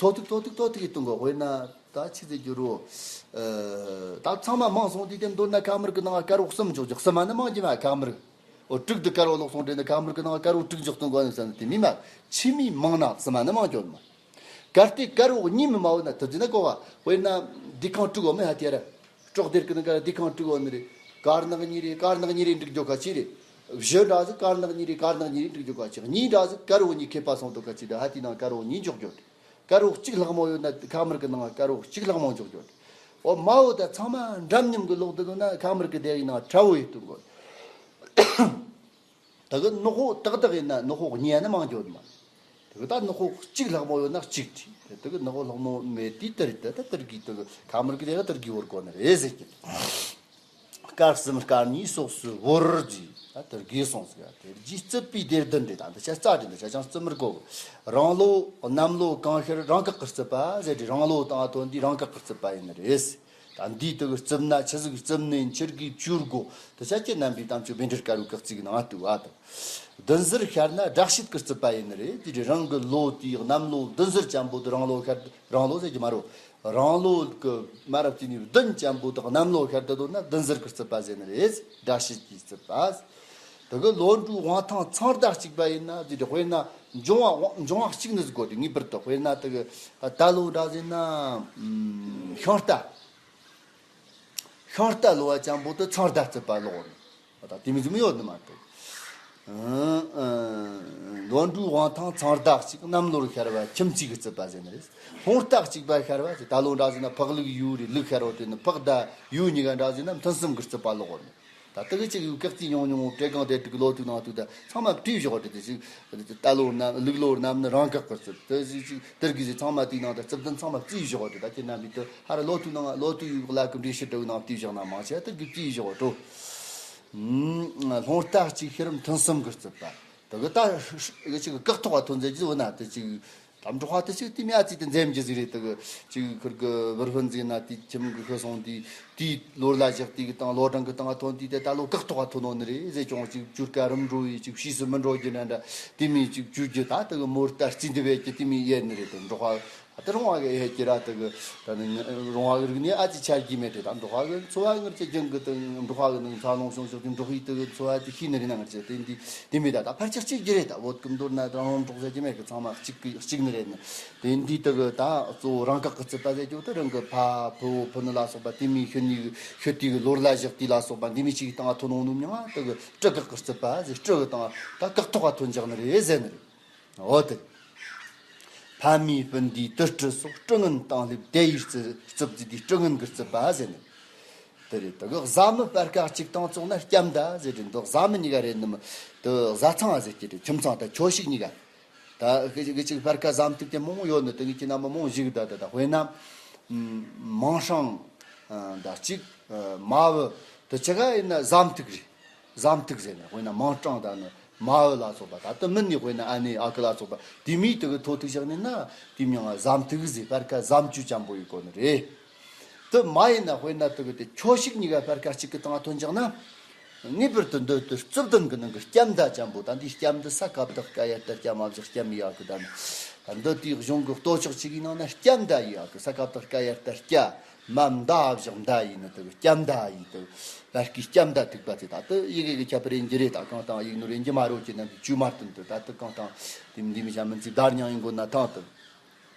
ཐོ་ཐུག་ཐོ་ཐུག་ཐོ་ཐུག་གི་གཏོང་གོ། དཔེར་ན་ད་ཆི་ཟེར་རྒྱུ་རོ། ད་ཚང་མ་མང་སོང་དུས་དེ་འདོད་ན་ཁ་དམར་གི་ནང་དཀར་བོ་གསུམ་འཇོག་རྒྱུ། གསུམ་མ་ནི་མང་རྒྱུ་མ་ཁ་དམར། འོ་དྲུག་དུ་དཀར་བོ་ལོག་སོང་དྲན་ན་ཁ་དམར་གི་ནང་དཀར་བོ་དྲུག་འཇོག་གཏོང་གོ་ནི་བསམ་དེ་མི་མ་ཆི་མི་མང་ན་གསུམ་མ་ནི་མང་རྒྱུ་མ། གལ་ཏེ་དཀར་བོ་གཉིས་མི་མ་འོ་ན་དུ་ཟིན་ན་གོ་བ། དཔེར་ན་འདི་ཁང་དྲུག་འོ་མི་ཧ་དེ་ར། གྲོག་སྡེར་གི་ནང་ག་ལ་སྡེ་ཁང་དཀྲུག་ཡོད་ནི་རེད། དཀར་ནག་གཉིས་རེད། དཀར་ནག་གཉིས་རེད་འགྲིག་རྒྱུ་ག་ཅི་རེད། བཞི་འདྲ་ཟིག་དཀར་ནག་གཉིས་རེད། དཀར་ནག་གཉིས་རེད་འགྲིག་རྒྱུ་ག་ཅི་རེད། གཉིས་འདྲ་ཟིག་དཀར་བོ་གཉིས་ཁེ་ཕ་སོང་དོ་ག་ཅི་རེད། ཧ་དེའི་ནང་དཀར་བོ་གཉིས་འཇོག་རྒྱུ་རེད། དཀར་བོ་གཅིག་ལྷག་མོ་ཡོད་ན་ཁ་དམར་གི་ནང་དཀར་བོ་གཅིག་ལྷག་མོ་འཇོག་རྒྱུ་རེད། འོ་མ་འོ་ད་ཚང་མ་འདྲ་མཉམ་གི་ལོག་བསྡད་འདུག་ན་ཁ་དམར་གི་སྡེ་ཡི་ནང་ཁྲ་བོ་ཡི་སྟོན་དགོས། དེ་གི་ནག་པོ་ཏག་ཏག་ཡིན་ན་ནག་པོ་གཉིས་ཡ་ནི་མང་རྒྱུ་ཡོད་མ། དེ་གི་ད་ནག་པོ་གཅིག་ལྷག་མོ་ཡོད་ན་གཅིག་བྲིས། དེ་གི་ནག་པོ་ལྷག་མོ་མེད་དུས་དེར་དེ་ད་དེར་གི་དེ་གི་ཁ་དམར་གི་དེ་གི་དེར་གི་བོར་དགོས་ནི་རེད་ཟེར་གི། སྐར་གསུམ་སྐར་གཉིས་སོགས་སུ་བོར་རྫི་ད་དེར་གི་སོང་ཟིག་དེར་གི་རྩིབ་པའི་སྡེར་བདུན་རེད། ད་འདི་ཆ་རྩ་རེད། འདི་ཆ་ཅང་རྩིབ་མི་དགོས། རང་ལོ་གནམ་ལོ་གང་ཤར་རང་བཀག་གི་རྩིབ་པ་ཟེར་དེ་རང་ལོ་དང་ཐོན་དུས་རང་བཀག་གི་རྩིབ་པ་ཡིན་ནི་རེད། ད་འདིའི་དུ་རྩིབ་ན་ཆི་ཟིག་རྩིབ་ནས་འཆི་དགོས་བཅུ་དགོས། དུ་ཆ་ཁྱེད་རྣམ་པའི་གཏམ་ཆོས་བཻ་ཌཱུརྱ་དཀར་བོའི་བཀའ་གཙིགས་ནང་བཏུས་པ་དང་། བདུན་ཟུར་ཤར་ན་དགྲ་བྱེད་ཀྱི་རྩིབ་པ་ཡིན་ནི་རེད། དེ་རེད། རང་གི་ལོ་དེའི་གནམ་ལོ་བདུན་ཟུར་ཅན་པོ་དུ་རང་ལོ་ཤར། རང་ལོ་ཟེར་གྱི་མ་རོ། རང་ལོ་གི་མ་རབས་ཀྱི་ནི་བདུན་ཅན་པོ་དུ་གནམ་ལོ་ཤར་དུ་དོ་ན་བདུན་ཟུར་གྱི་རྩིབ་པ་ཟེར་ནི་རེད། དགྲ་བྱེད་ཀྱི་རྩིབ་པ། དུ་གི་ལོ་འབྲུག་དབང་ཐང་ཚང་ཟླ་གཅིག་པ་ཡིན་ན་དེ་རེད། དཔེར་ན་འབྱུང་བ་འབྱུང་བ་གཅིག་ནི་ཟིག་གོ་དེ་ངེས་པར་དུ་དཔེར་ན་དུ་གི་ད་ལོ་འདྲ་ཟེར་ན་ཤིང་རྟ། ཤིང་རྟ་ལོ་བ་ཅན་པོ་དུ་ཚང་ཟླ་རྩིབ་པ་ལོག་ནི། ད་དེ་མི་ཟིག་མི་ཡོད་ནི་མ་གཏོགས། ལོ་འབྲུག་དབང་ཐང་ཚང་ཟླ་གཅིག་གནམ་ལོར་ཤར་བ་ཁྱིམ་གཅིག་གི་རྩིབ་པ་ཟེར་ནི་རེད། ལྷུང་རྟ་གཅིག་པ་ཤར་བ་ཟེར། ད་ལོ་འདྲ་ཟེར་ན་ཕག་ལུག་ཡོས་རེད། ལུག་ཤར་བ་དེ་ནི་ཕག་ཟླ་ཡོས་གཉིས་ཀ་འདྲ་ཟེར་ན་མཐུན་གསུམ་གི་རྩིབ་པ་ལོག་ནི། ད་ལྟ་གི་ཅིག་ཡུལ་བཀག་རྩིས་ཉུང་ཉུང་བྲེ་གང་དེ་དྲུག་ལོ་དུ་ནང་དུ་ད་ཚང་མ་བྲིས་བཞག་རེད། དེ་ཅིག་ད་ལོ་ནམ་ལུག་ལོ་ནམ་ནི་རང་བཀག་གི་རྩིབ། དེ་ཅིག་ཅིག་དེར་གི་ཟེར་ཚང་མ་དེའི་ནང་ད་རྩིབ་དོན་ཚང་མ་བརྩིས་བཞག་རེད། ད་ཁྱེད་རྣམ་པས་དུ་ཧ་ར་ལོ་དུ་ནང་ལོ་དུ་ཡུལ་ལ་གི་འགྲེལ་བཤད་འདྲ་བོའི་ནང་བྲིས་བཞག་ན་མང་ཆེ་དེར་གི་བརྩིས་བཞག་འགྲོ། ལྷུང་རྟ་གཅིག་ཤི་རུ་མཐུན་གསུམ་གི་རྩིབ་པ། དེ་གི་ད་ཅིག་བཀག་ཐོག་ག་ཐོན་མཛད་ཀྱི་འོ་ན་དེ་ཅིག་ད་འབྲོག་པ་དེ་ཅིག་དེ་མི་ཨ་ཙི་དེ་འཛེམ་གྱི་ཟིག་རེད། དེ་གི་ཅིག་ཁུར་གི་བུར་ཕན་ཟིག་ན་དེ་ཁྱིམ་གི་ཤི་སོང་དུས་དེའི་ལོ་ལ་བཞག་དུས་གི་དང་ལོ་གྲངས་གི་སྟེང་ང་ཐོན་དུས་དེ་ད་ལོ་བཀག་ཐོག་ག་ཐོན་ནོ་ནི་རེད་ཟེར། ཅུང་ཅིག་བཅུ་སྐར་རིམ་འགྲོ་ཡི་ཅིག་ཕྱིས་སུ་མི་འགྲོ་རྒྱུ་འདྲ་འདྲ་དེ་མི་ཅིག་བཅུ་རྒྱུ་ད་དེ་གི་མོ་རྟ་རྩིས་འདི་བས་ཀྱི་དེ་མི་ཡེ་ནི་རེད། དེ་འབྲོག་པ་ད་རུང་བ་གི་ཡེ་ཀྱི་ར་དེ་གི་ད་ནི་རུང་བ་གི་རིག་གནས་ཨ་ཙི་ཆ་རྒྱུས་མེད་དེ། ད་འབྲོག་པ་གི་འཚོ་བ་ངར་ཅི་རྒྱང་གི་དེ་འབྲོག་པ་གི་ནང་འཚར་ལོངས་བྱུང་ཞོག་དེ་འབྲོག་པའི་དེ་གི་འཚོ་བ་དེ་ཤེས་ནི་རེད་ན། ངར་ཅི་དེ་འདི་དེ་མི་ད་ད་ཕལ་ཆེར་གཅིག་གི་རེད། ད་བོད་ཀྱི་མདོར་ན་རང་རང་འབྲོག་ཟེར་གྱི་མེད་གི། ཚང་མ་གཅིག་གི་གཅིག་ནི་རེད་ནི། དེ་འདི་དེ་གི་ད་གཙོ་བོ་རང་བཀག་གི་རྩིབ་པ་ཟེར་རྒྱུ་དེ་རང་གི་ཕ་ཕུ་བོ་ཕུ་ནུ་ལ་སོགས་པ་དེ་མི་ཤི་ནི་ཤི་དུས་གི་ལོར་ལ་བཞག་དུས་ལ་སོགས་པ་འདི་མི་གཅིག་གི་སྟེང་ང་ཐོན་འོང་ནུ་མྱང་ང་དེ་གི་སྤྲུལ་བཀག་གི་རྩིབ་པ་ཟེར། སྤྲུལ་གི་སྟེང་ད་བཀག་ཐོག་ག་ཐོན་འཇག་ནི་རེད་ཟེར་ནི་རེད། འོ་དེ། ཕ་མའི་སྤུན་ཟླའི་དུར་སྤྲུལ་སོགས་སྤྲུལ་ངན་དང་སླེབས་དེ་ཡི་རྩིབ་རྩིབ་ཟེར་དུས་སྤྲུལ་ངན་གི་རྩིབ་པ་ཟེར་ནི། དེ་རེད། དེ་གི་བཟའ་མི་སྤར་ཁ་གཅིག་དང་བཙོག་ན་སྐྱམ་མདའ་ཟེར་རེད། འདི་བཟའ་མི་གཉིས་ཀ་རེད་ནི་མི། དེ་བཟའ་ཚང་ཟེར་གྱི་རེད། ཁྱིམ་ཚང་ད་ཁྱོ་ཤུག་གཉིས་ཀ། ད་གི་གི་ཅིག་སྤར་ཁ་ཟམ་ཐིག་དེ་མང་ཡོད་ནི། དེ་གི་ཁྱེད་རྣམ་པ་མང་ཞིག་ད་ད་ད་དཔེར་ན་མང་ཧྲང་ད་གཅིག་མ་བུ་དེ་ཆ་ག་ཡིན་ན་ཟམ་ཐིག་རེད། ཟམ་ཐིག་ཟེར་ནས་དཔེར་ན་མང་ཀྲང་དང་ནི་མ་བུ་ལ་སོགས་པ། ད་ལྟ་མིན་ནི་དཔེར་ན་ཨ་ནེ་ཨ་ཁུ་ལ་སོགས་པ་དེ་མིའི་དེ་གི་ཐོ་ཐིག་བཞག་ནས་ན་དེ་མིང་ཟམ་ཐིག་ཟེར། སྤར་ཁ་ཟམ་ཆུ་ཅན་པོ་ཡི་གོ་ནི་རེད། དེ་མ་ཡིན་ན་དཔེར་ན་དེ་གི་དེ་ཁྱོ་ཤུག་གཉིས་ཀ་སྤར་ཁ་གཅིག་གི་སྟེང་ཐོན་བཞག་ན། ངེས་པར་དུ་འདི་དེ་རྩིབ་དོན་གི་ནང་གི་སྐྱམ་མདའ་ཅན་པོ། ད་འདི་སྐྱམ་འདི་ས་ཁ་བཏགས་ཀ་ཡ་བཏགས་སྐྱ་མ་བཞག་སྐྱམ་ཡ་གི་ད་ནི། ད་འདི་དེའི་གཞུང་གི་ལྟོ་ཕྱོགས་གཅིག་གི་ནང་ན་སྐྱམ་མདའ་ཡ་གི་ས་ཁ་བཏགས་ཀ་ཡ་བཏགས་སྐྱ། མ་མདའ་བཞག་མདའ་ཡིན་ནི། དེ་སྐྱམ་མདའ་ཡིན། དེ་བར་གི་སྐྱམ་མདའ་ཐིག་པ་དེ་ད་དེ་ཡི་གེ་གི་ཁྱད་པར་ཡིན་གྱི་རེད། ད་གང་དང་ཡིག་ནོར་ཡིན་གྱི་མ་རོ་ཀྱི་ནང་གི་བཅོས་མ་བསྟན་དེ་ད་དེ་གང་དང་དེ་འདི་མི་བྱ་མིན་ཚིག་བརྡ་རྙིང་ཡིན་དགོས་ན་ཐང་དེ།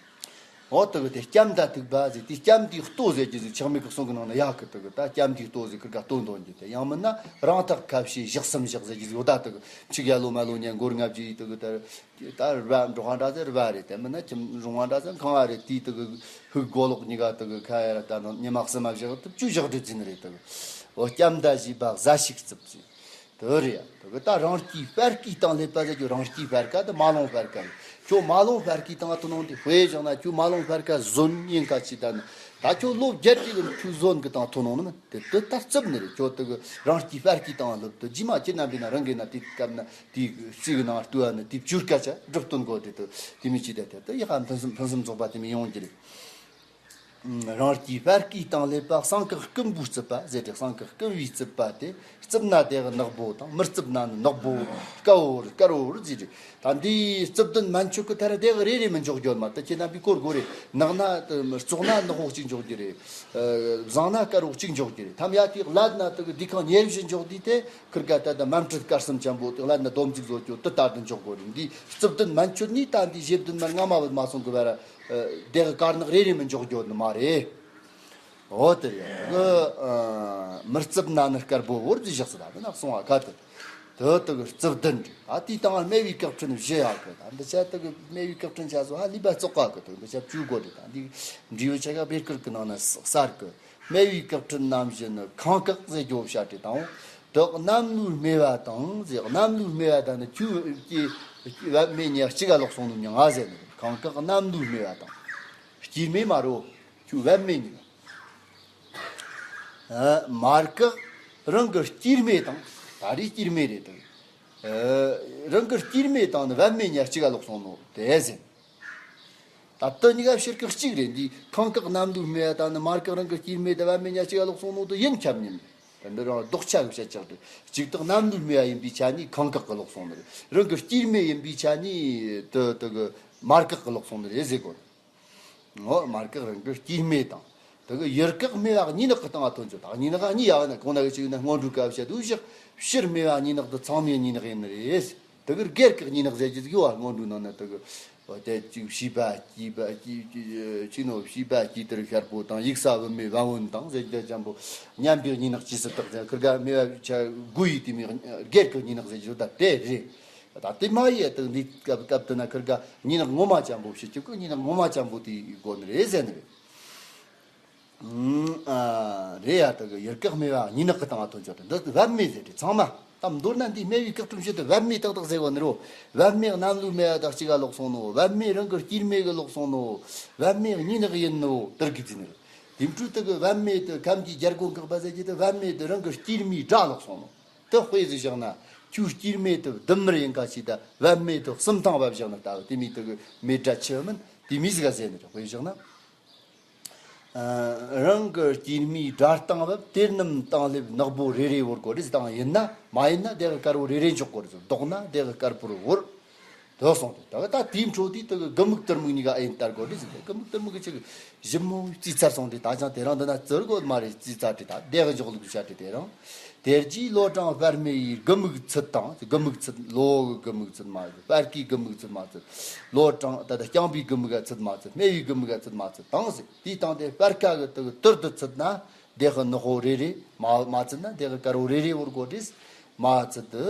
འོ་དེ་གི་དེ་སྐྱམ་མདའ་ཐིག་པ་ཟེར་དེ། སྐྱམ་མདའི་ལྟོ་ཟེར་གྱི་ཟིག་ཆག་མེད་ཀྱི་གསུང་གི་ནང་ན་ཡག་གི། དེ་གི་ད་སྐྱམ་མདའི་ལྟོ་ཟེར་ཁིར་ག་ལྟོ་འདོན་རྒྱུ་དེ། ཡང་མིན་ན་རང་ཐག་ཁ་བཤད་ཞག་གསུམ་བཞག་ཟེར་གྱི་ཟིག་འོ་ད་དེ་གི་ཕྱི་རྒྱལ་ལོ་མ་ལོ་ཉན་འགོར་ལྔ་བཅུ་ཡི་དེ་གི་དེར། ད་ར་བ་འབྲོག་པ་འདྲ་ཟེར་ར་བ་རེད། དེ་མིན་ན་ཁྱིམ་རོང་བ་འདྲ་ཟེར་ཁང་བ་རེད། དེའི་དེ་གི་ཧུག་གོ་ལོག་གཉིས་ཀ་དེ་གི་ཁ་ཡ་ར་ད་ནི་ཉི་མ་གསུམ་མ་བཞག་དེ་བཅུ་བཞག་དེ་ཟིན་རེད། དེ་གི་འོ་སྐྱམ་མདའ་ཞེས་པ་བཟའ་ཞིག་རྩིབ་ཟེར། དེ་རེད་ཡ། དེ་གི་ད་རང་སྐྱེས་སྤར་ཁའི་སྟེང་སླེབས་པ་ཟེར་རྒྱུ། རང་སྐྱེས་སྤར་ཁ་དེ་མ་ལོང་སྤར་ཁ་རེད། ཁྱོད་མ་ལོང་སྤར་ཁའི་སྟེང་ཐོན་ནོ་དེ་དཔེ་བཞག་ན་ཁྱོད་མ་ལོང་སྤར་ཁ་ཟོན་ཡིན་ཁ་ཅིག་ད་ནི། ད་ཁྱོད་ལོ་བརྒྱད་ཅིག་གི་ཁྱོད་ཟོན་གི་སྟེང་ཐོན་ནོ་ནི་མིན། དེ་དེ་ད་རྩིབ་ནི་རེད། ཁྱོད་དེ་གི་རང་སྐྱེས་སྤར་ཁའི་སྟེང་སླེབས་དེ་རྗེས་མ་ཁྱེད་རྣམ་པས་ན་རང་གི་ན་དེ་སྐབས་ན་དེའི་རྩིས་གི་ནང་ལྟོས་ནི་དེ་བཅུར་སྐད་ཆ་སྒྲུབ་སྟོན་གོ་དེ་དེ་དེ་མི་ཅི་དེ་དེ་དེ་ཡི་ཧ་ཕུན་སུམ་ཕུན་སུམ་ཚོགས་པ་དེ་མི་ཡོང་གི་རེད། རང་སྐྱེས་སྤར་ཁའི་སྟེང་སླེབས་པ་སྲང་ཁག་རྐུན་པོའི་རྩིབ་པ་ཟེར་ཏེ། སྲང་ཁག་རྐུན་པོའི་རྩིབ་པ་དེ་རྩིབ་ན་དེ་གི་ནག་པོ་དང་མི་རྩིབ་ན་ནི་ནག་པོ་དཀར་བོ་རེད། དཀར་བོ་རེད་ཟེར་རེད། ད་འདིའི་རྩིབ་དོན་མན་ཆོད་ཀྱི་མཐར་དེ་གི་རེ་རེ་མི་འཇོག་རྒྱུ་མ་ད་ཁྱེད་རྣམ་པས་གོ་དགོས་རེད། ནག་ན་བཙོག་ན་ནག་པོ་གཅིག་འཇོག་རྒྱུ་རེད། བཟང་ན་དཀར་བོ་གཅིག་འཇོག་རྒྱུ་རེད། ཐམ་ཡ་དེ་ཀླད་ན་དེ་གི་དེ་ཁང་ཉེར་བཞི་འཇོག་དུས་དེ་ཁིར་ཀ་ད་ད་མ་འཕྲུལ་དཀར་གསུམ་ཅན་པོ་དེ་ཀླད་ན་སྡོམ་རྩིས་བཟོ་རྒྱུ་དེ་ལྟར་དུ་འཇོག་དགོས་རེད། འདིའི་རྩིབ་དོན་མན་ཆོད་ནི་ད་འདི་བཞི་བདུན་མ་ལྔ་མ་བུད་མ་སོང་གི་བར་དེ་གི་དཀར་ནག་རེ་རེ་མི་འཇོག་རྒྱུ་ནི་མ་རེད། འོ་དེ་རེད། དེ་གི་མི་རྩུབ་ན་ནི་དཀར་པོ་བོར་ཟེར་བཞག་ཟེར། ད་དེ་ན་གསུང་བ་ག་དེ། དེ་དེ་གི་རྩུབ་ལྡན་རེད། ད་དེའི་སྟེང་སྨེ་བའི་བཀའ་དྲིན་བཞི་ཡོད་གི། ད་འདི་ཆ་དེ་གི་སྨེ་བའི་བཀའ་དྲིན་ཆ་སོ་ཧ་ལས་པ་བཙོག་ག་གི། དེ་འདི་ཆ་བཅུ་དགོས་རེད། ད་འདི་འབྲས་བུ་ཆ་ག་བེར་ཀིར་གི་ནང་ན་གསར་གི། སྨེ་བའི་བཀའ་དྲིན་རྣམ་བཞི་ནི། ཁང་བཀག་ཟེར་རྒྱུ་བཤད་དེ་དང་། དག་གནམ་ལོའི་སྨེ་བ་དང་ཟེར། གནམ་ལོའི་སྨེ་བ་དང་ནི་ཁྱོད་ཀྱི་བབ་སྨེ་གཉིས་གཅིག་ག་ལོག་སོང་ནོ་མྱང་ང་ཟེར་ནི། ཁང་བཀག་གནམ་ལོའི་སྨེ་བ་དང་། སྐྱེས་སྨེ་མ་རོ། ཁྱོད་བབ་སྨེ་གཉིས། ཨ། མར་བཀག་རང་གི་སྐྱེས་སྨེ་དང་། ད་རེས་སྐྱེས་སྨེ་རེད་དང་། ཨ། རང་གི་སྐྱེས་སྨེ་དང་ནི་བབ་སྨེ་གཉིས་གཅིག་ག་ལོག་སོང་ནོ་དེ་ཟེར། ད་དེ་གཉིས་ཀ་ཕྱིར་ཀ་གཅིག་རེད། འདི་ཁང་བཀག་གནམ་ལོའི་སྨེ་བ་དང་ནི་མར་བཀག་རང་གི་སྐྱེས་སྨེ་དང་བབ་སྨེ་གཉིས་གཅིག་ག་ལོག་སོང་ནོ་དེ་ཡིན་ཁྱབ་ཉིན། ད་འདི་རང་ལྡོག་ཆ་གི་བཤད་ཆགས་དེ། གཅིག་དག་གནམ་ལོའི་སྨེ་བ་ཡིན་པའི་ཆ་ནས་ཁང་བཀག་གི་ལོག་སོང་ནི་རེད། རང་གི་སྐྱེས་སྨེ་ཡིན་པའི་ཆ་ནས་དེ་དེ་གི་མར་བཀག་གི་ལོག་སོང་ནི་རེད་ཟེར་གོ། འོ། མར་བཀག་རང་གི་སྐྱེས་སྨེ་དང་། དེ་གི་ཡུལ་བཀག་སྨེ་བ་གཉིས་ནག་གི་སྟེང་ང་ཐོན་ཆོག་ད་གཉིས་ནག་གཉིས་ཡོད་ནི་གོང་ན་གི་ཅིག་ཡིན་ན་སྔོན་འགྲོའི་སྐབས་བཤད་དུས་བཞག་ཕྱིར་སྨེ་བ་གཉིས་ནག་དེ་ཚང་མའི་གཉིས་ནག་ཡིན་ནི་རེད། དེ་གི་སྒེར་གི་གཉིས་ནག་ཟེར་གྱི་ཡོད་བ། སྔོན་འགྲོའི་ནང་ན་དེ་གི་འོ་དེ་ཅིག་བྱིས་པ་སྐྱེས་པ་སྐྱེས་ཅི་ནོ། བྱིས་པ་སྐྱེས་དེར་ཤར་པོ་དང་། ཡུགས་ས་བུད་མེད་བན་བོན་དང་ཟེར་གྱི་ཅན་པོ། མཉམ་པའི་གཉིས་ནག་ཅི་སྲིད་དག་ཟེར། ཁིར་ག་སྨེ་བ་ཆ་དགུ་ཡི་དེ་མི་སྒེར་གི་གཉིས་ནག་ཟེར་གྱི་ཡོད། ད་དེ་རེད། ད་དེ་མ་ཡི་དང་འདི་སྐབས་སྐབས་དེ་ན་ཁིར་ག་གཉིས་ནག་ངོ་མ་ཅན་པོ་བྱེད་ཀྱི་གོ། གཉིས་ནག་ངོ་མ་ཅན་པོ་དེ་དགོས་ནི་རེད་ཟེར་ནི་རེད། ཨ། རེད་ཡ། དེ་གི་ཡུལ་བཀག་སྨེ་བ་གཉིས་ནག་གི་སྟེང་ང་ཐོན་ཆོག་དེ། འདི་བབ་སྨེ་ཟེར་དེ་ཚང་མ་ད་མདོར་ན་འདི་སྨེ་བའི་བཀག་སྒྲུབ་བྱེད་དུ་བབ་སྨེ་ཏག་ཏག་ཟེར་གོ་ནི་རོ། བབ་སྨེ་གནམ་ལོའི་སྨེ་བ་དང་གཅིག་ག་ལོག་སོང་ནོ། བབ་སྨེ་རང་གི་སྐྱེས་སྨེ་གི་ལོག་སོང་ནོ། བབ་སྨེ་གཉིས་ནག་ཡིན་ནོ་དེར་གི་ཟེར་ནི་རེད། དེ་འཕྲོས་དེ་གི་བབ་སྨེ་དེ་ཁམས་ཀྱི་རྒྱལ་སྒོ་འགག་པ་ཟེར་གྱི་དེ། བབ་སྨེ་དེ་རང་གི་སྐྱེས་སྨེའི་དགྲ་ལོག་སོང་ནོ། དེ་དཔེ་ཟིག་བཞག་ན། ཁྱོད་སྐྱེས་སྨེ་དེ་བདུན་མར་ཡིན་ཁ་ཞིག་ད་བབ་སྨེ་དེ་གསུམ་ཐང་བབ་བཞག་ན་ལྟ་བུ་དེ་མི་དེ་གི་མེ་དགྲ་ཆེ་བ་མིན་དེ་མི་ཟིག་ག་ཟེར་ནི་རེད། དཔེ་བཞག་ན། ཨ། རང་གི་སྐྱེས་སྨེའི་དགྲ་སྟེང་བབ། དེ་རྣམས་སྟེང་སླེབས་ནག་པོ་རེ་རེ་བོར་གོ་རེ་ཟེར། སྟེང་ཡིན་ན། མ་ཡིན་ན་དེ་གི་དཀར་པོ་རེ་རེ་འཇོག་གོ་རེ་ཟེར། ལྡོག་ན་དེ་གི་དཀར་པོར་བོར། དེ་སོང་དེ། ད་ད་དེའི་འཕྲོ་དེ་དེ་གི་དགུ་མིག་དུར་མིག་གཉིས་ཀ་ཨེ་ཡིན་ལྟར་གོ་རེ་ཟེར། དེ་དགུ་མིག་དུར་མིག་གི་ཅིག་ཞིབ་མོ་རྩིས་ཚར་སོང་དེ། ད་ཅང་དེ་རིང་འདི་ན་བཙིར་དགོས་མ་རེད། རྩིས་ཚར་དེ། ད་དེ་གི་འཇོག་ལུགས་བྱ་དེ་དེ་རིང་། དེ་རྗེས་ལོ་གྲངས་སྤར་སྨེ་ཡི་དགུ་མིག་ཚུད་དང་། དགུ་མིག་ཚུད། ལོ་གི་དགུ་མིག་ཚུད་མ་ཚུད། སྤར་ཁའི་དགུ་མིག་ཚུད་མ་ཚུད། ལོ་གྲངས་ད་ལྟ་རྐྱང་པའི་དགུ་མིག་ག་ཚུད་མ་ཚུད། སྨེ་བའི་དགུ་མིག་ག་ཚུད་མ་ཚུད་དང་ཟེར། དེའི་སྟེང་དེ་སྤར་ཁ་གི་དེ་གི་དུར་དུ་ཚུད་ན་དེ་གི་ནག་པོ་རེ་རེ། མ་མ་ཚུད་ན་དེ་གི་དཀར་པོ་རེ་རེ་བོར་གོ་རེ་ཟེར། མ་ཚུད་དེ་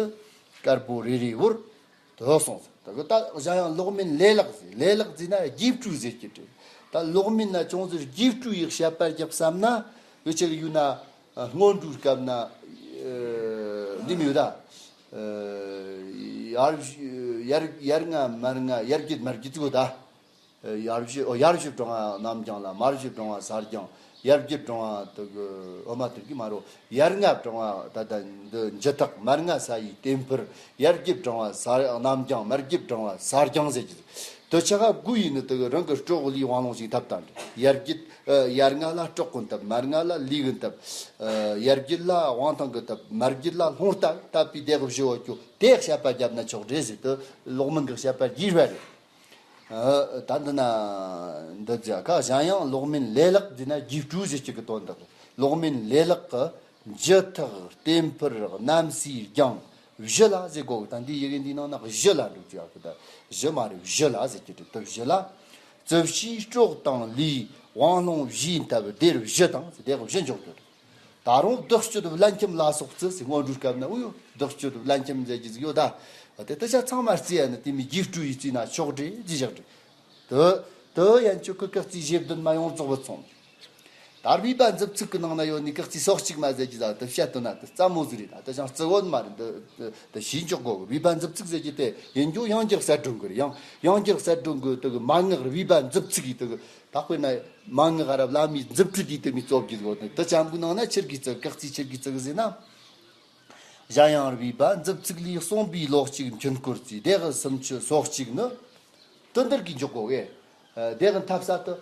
དཀར་པོ་རེ་རེ་བོར། དེ་སོང་ཟེར། དེ་གི་ད་གཞན་ཡང་ལོག་མིན་ལས་ལྷག་ཟེར། ལས་ལྷག་ཟེར་ན་རྗེས་སྤྲོས་ཟེར་གྱི་རེད། ད་ལོག་མིན་ན་ཅུང་ཟད་རྗེས་སྤྲོས་ཡི་བཤད་པ་རྒྱབ་བསམ་ན། འུ་ཅག་ཡུལ་ན་སྔོན་འགྲོའི་སྐབས་ན། ཨ། འདི་མི་ཡོད་ད། ཨ། ཡར་བཞི་ཡར་ཡར་ལྔ་མར་ལྔ་ཡར་བརྒྱད་མར་བརྒྱད་ཅིག་ཡོད་ད། ཡར་བཞི། ཨོ། ཡར་བཞི་བགྲང་བ་གནམ་རྒྱང་ལ། མར་བཞི་བགྲང་བ་ས་རྒྱང་། ཡར་བརྒྱད་བགྲང་བ་དེ་གི། ཨོ་མ། དེ་གི་མ་རོ། ཡར་ལྔ་བགྲང་བ་ད་ལྟ་འདི་འཇུ་ཐག། མར་ལྔ་ས་ཡི་བརྟེན་ཕུར། ཡར་བརྒྱད་བགྲང་བ་ས་གནམ་རྒྱང་། མར་བརྒྱད་བགྲང་བ་ས་རྒྱང་ཟེར་གྱི། དེ་ཆ་ག་དགུ་ཡིན་ནི་དེ་གི་རང་གི་སྲོག་ལུས་དབང་ལོང་ཞིག་འཐབ་ད་འདྲ། ཡར་བརྒྱད། ཨ། ཡར་ལྔ་ལ་སྲོག་གི་འཐབ། མར་ལྔ་ལ་ལུས་གི་འཐབ། ཨ། ཡར་བརྒྱད་ལ་དབང་ཐང་གི་འཐབ། མར་བརྒྱད་ལ་ལྷུང་ལྟ་འཐབ་པའི་དེ་གི་བཞི་བོ་ཁྱོད་དེ་བཤད་པ་རྒྱབ་ན་ཆོག་རེད་ཟེར། དེ་ལོག་མིན་གི་བཤད་པ་རྒྱས་པ་རེད། ཨ། ད་འདི་ན་འདི་ཟེར་ཁ། གཞན་ཡང་ལོག་མིན་ལས་ལྷག་ཟེར་ན་རྗེས་སྤྲོས་ཟེར་གྱི་གི་དོན་དག། ལོག་མིན་ལས་ལྷག་གི་འཇུ་ཐག་བརྟེན་ཕུར་གནམ་སའི་རྒྱང་བཞི་ལ་ཟེར་གོ་གི། ད་འདི་ཡི་གེ་འདིའི་ནང་ན་བཞི་ལ་འགྲོ་རྒྱུ་ཡོད་གི། ད་བཞི་མ་རེད། བཞི་ལ་ཟེར་གྱི་རེད། དེ་བཞི་ལ། རྩིབས་ཕྱིའི་སྲོག་དང་ལུས་དབང་ལོང་བཞིའི་འཐབ་སྡེར་བཞི་དང་ཟེར། དེ་བཞི་འཇོག་རྒྱུ་རེད། ད་རུང་བདག་སྤྱོད་བླ་འཁྱམས་ལ་སོགས་ཚུལ་ཟེར། སྔོན་འགྲོའི་སྐབས་ན་འུ་ཡོ་བདག་སྤྱོད་བླ་འཁྱམས་ཟེར་གྱི་ཟིག་ཡོད་ད། དེ་དེ་ཆ་ཚང་མ་རྩིས་ཡ་ནི་དེ་མི་རྗེས་སྤྲོས་ཡི་རྩིས་ན་ཆོག་འདྲེ་ཟིག་བཞག་འདྲེ། དེ་དེ་ཡན་ཆོད་ཀི་ཀི་རྩིས་བཞི་བདུན་མ་ཡོངས་རྫོགས་བུད་སོང་། ད་རུ་བི་བ་མཛུབ་ཚིག་གི་ནང་ན་ཡོད་ནི་ཀི་རྩིས་སོ་གཅིག་མ་ཟེར་གྱི་ཟ་དེ་བཤད་དོན་ན་དེ་རྩ་མོ་ཟིག་རེད། ད་དེ་ཅང་རྩི་བོ་མ་རེད། འདི་དེ་ཤེས་འཇོག་དགོས་གི། བི་བ་མཛུབ་ཚིག་ཟེར་གྱི་དེ་ཡིན་རྒྱུ་ཡང་བསྐྱར་གསལ་སྒྲོན་གི་རེད། ཡང་ཡང་བསྐྱར་གསལ་སྒྲོན་གི་དེ་གི་མན་ངག་རུ་བི་བ་མཛུབ་ཚིག་གི་དེ་གི། ད་དཔེར་ན་མན་ངག་ར་བླ་མའི་མཛུབ་ཁྲིད་དེ་དེ་མི་རྩོབ་ཀྱི་ཟེར་ནས། དེ་ཅན་པོའི་ནང་ན་ཆི་གི་རྩི། ཀི་རྩིས་ཆི་གི་རྩི་གི་ཟེར་ན། གཞན་ཡང་རུ་བི་བ་མཛུབ་ཚིག་ལས་གསུངས་པའི་ལོག་ཅིག་འཁྱུད་སྐོར་རྩིས། དེ་གི་སུམ་ཅུ་སོ་གཅིག་ནི། དེ་འདིར་གི་འཇོག་གོ་གི། དེ་གི་འཐབ་ས་དེ།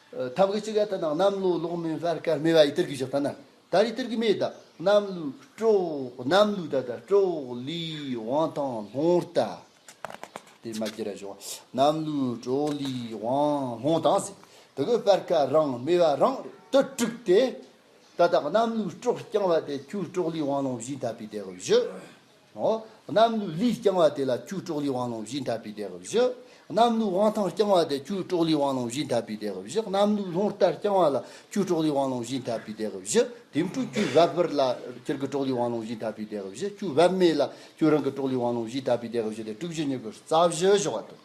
འཐབ་གི་ཅིག་ཡ་དེ་ནང་གནམ་ལོ་ལོག་མིན་སྤར་ཁ་སྨེ་བ་ཡི་དེར་གི་བཞག་ད་ན། ད་རེས་དེར་གི་མེད་ད། གནམ་ལོའི་སྲོག་གནམ་ལོའི་ད་ད་སྲོག་ལུས་དབང་ཐང་ལྷུང་ལྟ། དེ་མ་ཁྱེར་ར་བྱུང་། གནམ་ལོའི་སྲོག་ལུས་དབང་ལྷུང་དང་ཟེར། དེ་གི་སྤར་ཁ་རང་སྨེ་བ་རང་དེ་དྲུག་དེ། ད་ལྟ་གནམ་ལོའི་སྲོག་རྐྱང་བ་དེ་ཁྱོད་སྲོག་ལུས་དབང་ལོང་བཞིའི་འཐབ་པའི་དེ་གི་བཞི། འོ། གནམ་ལོའི་ལུས་རྐྱང་བ་དེ་ལ་ཁྱོད་སྲོག་ལུས་དབང་ལོང་བཞིའི་འཐབ་པའི་དེ་གི་བཞི། གནམ་ལོའི་དབང་ཐང་རྐྱང་བ་དེ་ཁྱོད་གྲོགས་ལས་དབང་ལུང་བཞིན་འཐད་པའི་དེ་གི་བཞི། གནམ་ལོའི་ལྷུང་ལྟར་རྐྱང་བ་ལ་ཁྱོད་གྲོགས་ལས་དབང་ལུང་བཞིན་འཐད་པའི་དེ་གི་བཞི། དེ་འཕྲོ་ཁྱོད་བད་བར་ལ་ཁྱེར་གི་གྲོགས་ལས་དབང་ལུང་བཞིན་འཐད་པའི་དེ་གི་བཞི། ཁྱོད་བབ་མེད་ལ་ཁྱོད་རང་གི་གྲོགས་ལས་དབང་ལུང་བཞིན་འཐད་པའི་དེ་གི་བཞི་དེ་དྲུག་བཞི་ཉི་དགུ་རྩ་བཞི་བཞག་པ་དང་།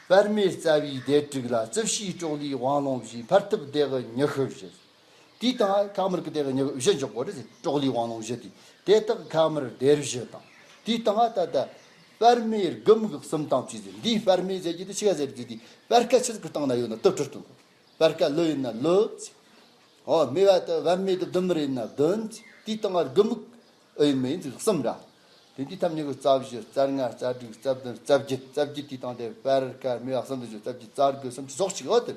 བར་མེ་རྩ་བའི་སྡེ་དྲུག་ལ་རྩིབས་བྱའི་གྲོགས་ལས་དབང་ལུང་བཞིན་འཕར་ཐུབ་སྡེ་གི་ཉི་ཤུ་བཞི། དེའི་སྟེང་ཁ་དམར་གི་སྡེ་གི་ཉི་ཤུ་བཞི་འཇོག་དགོས་རེད་ཟེར། གྲོགས་ལས་དབང་ལུང་བཞི་དེ། དེ་དག་ཁ་དམར་སྡེ་བཞི་དང་། དེའི་སྟེང་ད་ལྟ་བར་མེ་དགུ་མིག་གསུམ་དང་བཅས་ཟེར། འདིའི་བར་མེ་ཟེར་གྱི་དེ་ཆི་ག་ཟེར་གྱི་དེ་བར་ཁ་ཆི་ཟིག་གི་སྟེང་ན་ཡོད་ན་དུ་སྤྲུལ་སྟོན་དགོས། བར་ཁ་ལུ་ཡིན་ན་ལུ་ཟེར། ཨོ་མེ་བ་དུ་བར་མེ་དུ་བདུན་མི་རེད་ན་བདུན་ཟེར། དེའི་སྟེང་དགུ་མིག་ཨེ་ཡིན་མེད་ཡིན་ཟེར་གསུམ་ར། དེ་འདི་ཐམས་ཅད་ཀྱི་རྩ་བཞི། རྩ་ལྔ། རྩ་དྲུག། རྩ་བདུན། རྩ་བརྒྱད། རྩ་བརྒྱད་དེའི་སྟེང་དེ་བར་ཁ་མེ་བ་གསུམ་དུ་བཞི། རྩ་བརྒྱད། རྩ་དགུ། སུམ་ཅུ་སོ་གཅིག་ཡོད་དེ།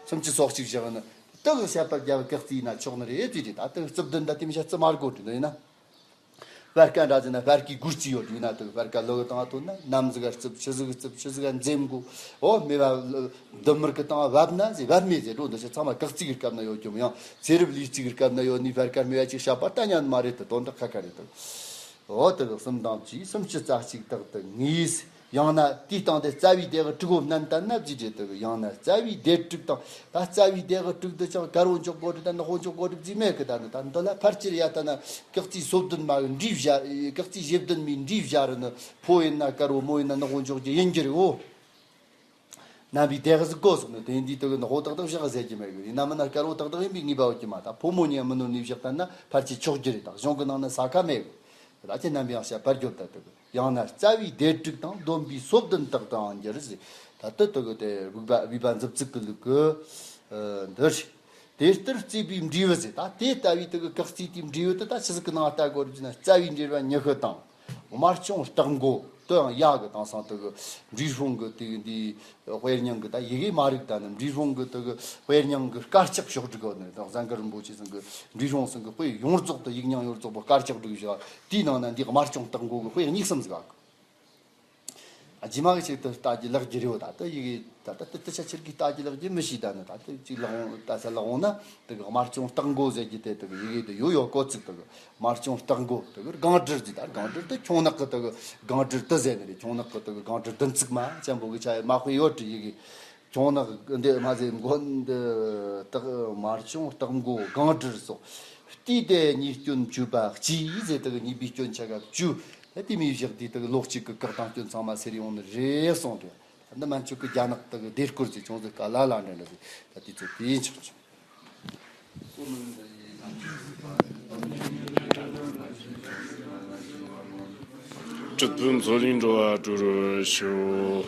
སུམ་ཅུ་སོ་གཅིག་བཞག་ནི་དེ་གི་བཤད་པ་རྒྱབ་ཀག་རྩིས་ན་ཆོག་ནི་རེད་ཟེར་དེ། ད་དེ་རྩིབས་བདུན་ད་དེ་མི་བཤད་རྩིབས་མ་དགོས་དྲི་འདི་ཡིན་ན། བར་ཁ་འདྲ་ཟེར་ན་བར་ཁའི་དགུ་རྩིས་ཡོད་དྲི་ན་དེ་བར་ཁ་ལོ་གི་སྟེང་ཐོན་ན་ནམ་ཟིག་ག་རྩིབས། ཆུ་ཟིག་གི་རྩིབས། ཆུ་ཟིག་ག་འཛེམ་དགོས། ཨོ་མེ་བ་བདུན་མར་གི་སྟེང་བབ་ན་ཟེར། བབ་མེད་ཟེར་འགྲོ་འདི་ཆ་ཚང་མ་ཀག་རྩིས་གི་སྐབས་ན་ཡོད་ཀྱི་མི་ཡང་ཚེ་རབས་ལུས་རྩིས་གི་སྐབས་ན་ཡོད་ནི་བར་ཁ་མེ་བ་ཅིག་བཤད་པ་ལྟ་ཉན་མ་རེད་དེ། དོན་དག་ཁ་ཁ་རེད་དེ། འོ་དེ་གི་གསུམ་དང་བཅས་སུམ་ཅུ་རྩ་གཅིག་དག་ཏུ་ངེས། ཡང་ན་དེའི་སྟེང་དེ་རྩ་བའི་སྡེ་གི་དྲུག་གོ་བསྣན་ལྟ་ན་ཅི་བྱེད་དེ་གི། ཡང་ན་རྩ་བའི་སྡེ་དྲུག་དང་། ད་རྩ་བའི་སྡེ་གི་དྲུག་དེ་ཅང་དཀར་བོ་འཇོག་དགོས་རེད་ད་ནག་པོ་འཇོག་དགོས་རེད་ཟེར་མེད་གི། ད་ནི་ད་འདི་ལ་ཕལ་ཆེར་ཡ་ལྟ་ན་ཀག་རྩིས་སོ་བདུན་མ་གི་འབྲས་བཞག་ཀག་རྩིས་བཞི་བདུན་མའི་འབྲས་བཞག་རེད་ནི། ཕོ་ཡིན་ན་དཀར་བོ། མོ་ཡིན་ན་ནག་པོ་འཇོག་རྒྱུ་ཡིན་གྱི་རེད། འོ། རྣམ་པའི་སྡེ་གི་ཟིག་གོ་སོང་ནི་དེ་འདི་དེ་གི་ནག་པོ་ཏག་ཏག་བཞག་ཟེར་གྱི་མེད་གི། ཡིན་ན་མིན་ན་དཀར་བོ་ཏག་ཏག་ཡིན་པའི་ངེས་པ་ཡོད་ཀྱི་མ། ད་ཕོ་མོ་གཉིས་མི་ནོར་ནས་བཞག་ལྟ་ན་ཕལ་ཆེར་ཆོག་རྒྱུ་རེད། ད་གཞུང་གི་ནང་ན་ས་ཁ་མེད་གི། ད་ཁྱེད་རྣམ་པའི་ཡང་བཤད་པར་འགྱུར་ད་དེ་གི། ཡང་ན་རྩ་བའི་སྡེ་དྲུག་དང་བསྡོམས་པའི་སོ་བདུན་དག་ཏུའང་འགྱུར་ཟེར། ད་དེ་དེ་གི་དེ་སྦུག་པ་སྦུག་པ་མཛུབ་ཚུགས་གི་ལུགས་གི་འདི་རེད། དེ་ལྟར་བརྩིས་པའི་འབྲས་བུ་ཟེར། ད་དེ་ལྟ་བུའི་དེ་གི་ཀག་རྩིས་དེའི་འབྲས་བུ་དེ་ད་ཆི་ཟིག་གི་ནང་ལྟ་དགོས་རེད་ཟེར་ན། རྩ་བའི་འབྲེལ་བ་ཉི་ཤུ་དང་། དམར་ཆུང་སྟག་མགོ་དེ་ཡང་ཡ་གི་དེང་སང་དེ་གི་འབྲས་སྤུངས་གི་དེ་གི་འདི་དཔེ་རྙིང་གི་ད་ཡི་གེ་མ་རིག་ད་ནི་འབྲས་སྤུངས་གི་དེ་གི་དཔེ་རྙིང་གི་དཀར་ཆག་ཕྱོགས་སྒྲིག་གི་ནི་དང་། གཟན་དཀར་རིན་པོ་ཆེ་ཚང་གི་འབྲས་སྤུངས་ཚང་གི་དཔེ་ཡོངས་རྫོགས་དེ་ཡིག་རྙིང་ཡོངས་རྫོགས་པོ་དཀར་ཆག་སྒྲིག་བཞག་དེའི་ནང་ན་འདི་དམར་ཆུང་སྟག་མགོ་གི་དཔེ་གཉིས་གསུམ་ཟིག་ག་རྗེས་མ་གི་ཆེད་དུ་ལྟ་རྒྱུ་ལེགས་རྒྱུ་རེད་བ། ད་ལྟ་ཡི་གེ་ད་ལྟ་དེ་ལྟ་ཆ་ཆེར་གི་ལྟ་རྒྱུ་ལེགས་རྒྱུ་མི་ཤེས། ད་ནི་ད་ལྟ་ཅིག་ལག་འོང་ལྟ་ས་ལག་འོང་ན་དེ་གི་དམར་ཆུང་སྟག་མགོ་ཟེར་རྒྱུ་དེ་དེ་གི་ཡི་གེ་དེ་ཡོད་ཡོད་གོ་ཚིག་དེ་གི་དམར་ཆུང་སྟག་མགོ་དེ་གི་སྒང་དྲུག་ཟེར། ད་སྒང་དྲུག་དེ་ཁྱུང་ནག་གི་དེ་གི་སྒང་དྲུག་དེ་ཟེར་ནི་རེད། ཁྱུང་ནག་གི་དེ་གི་སྒང་དྲུག་བདུན་ཚིགས་མ་ཅན་པོ་གི་ཆ་མ་དཔེ་ཡོད་དྲི་ཡི་གེ། ཁྱུང་ནག་འདི་མ་ཟེར་མགོ་འདི་སྟག་དམར་ཆུང་སྟག་མགོ་སྒང་དྲུག་སོགས། བལྟས་ཏེ་གཉིས་སྐྱོན་བཅོས་པ་གཅིག་ཟེར། དེ་གི་གཉིས་པའི་སྐྱོན་ཆ་ག་བཅུ། ད་དེ་མི་བཞག་དེ་དེ་གི་ལོག་གཅིག་གི་བཀག་དང་སྐྱོན་ཚང་མ་སེལ་ཡོང་ནི་རེད་གསུངས་ཏེ། ད་འདི་མན་ཆོད་གི་རྒྱ་ནག་དེ་གི་སྡེ་སྐོར་ཟེར་ཆུང་ཟེར་ག་ལ་ལ་འདྲ་འདྲ་ཟེར། ད་དེ་ཚོ་དེ་ཆགས་ཆོག་གྲུབ་པའི་མཛོད་ལས་འགྲོ་བ་སྒྲུབ་ཤོག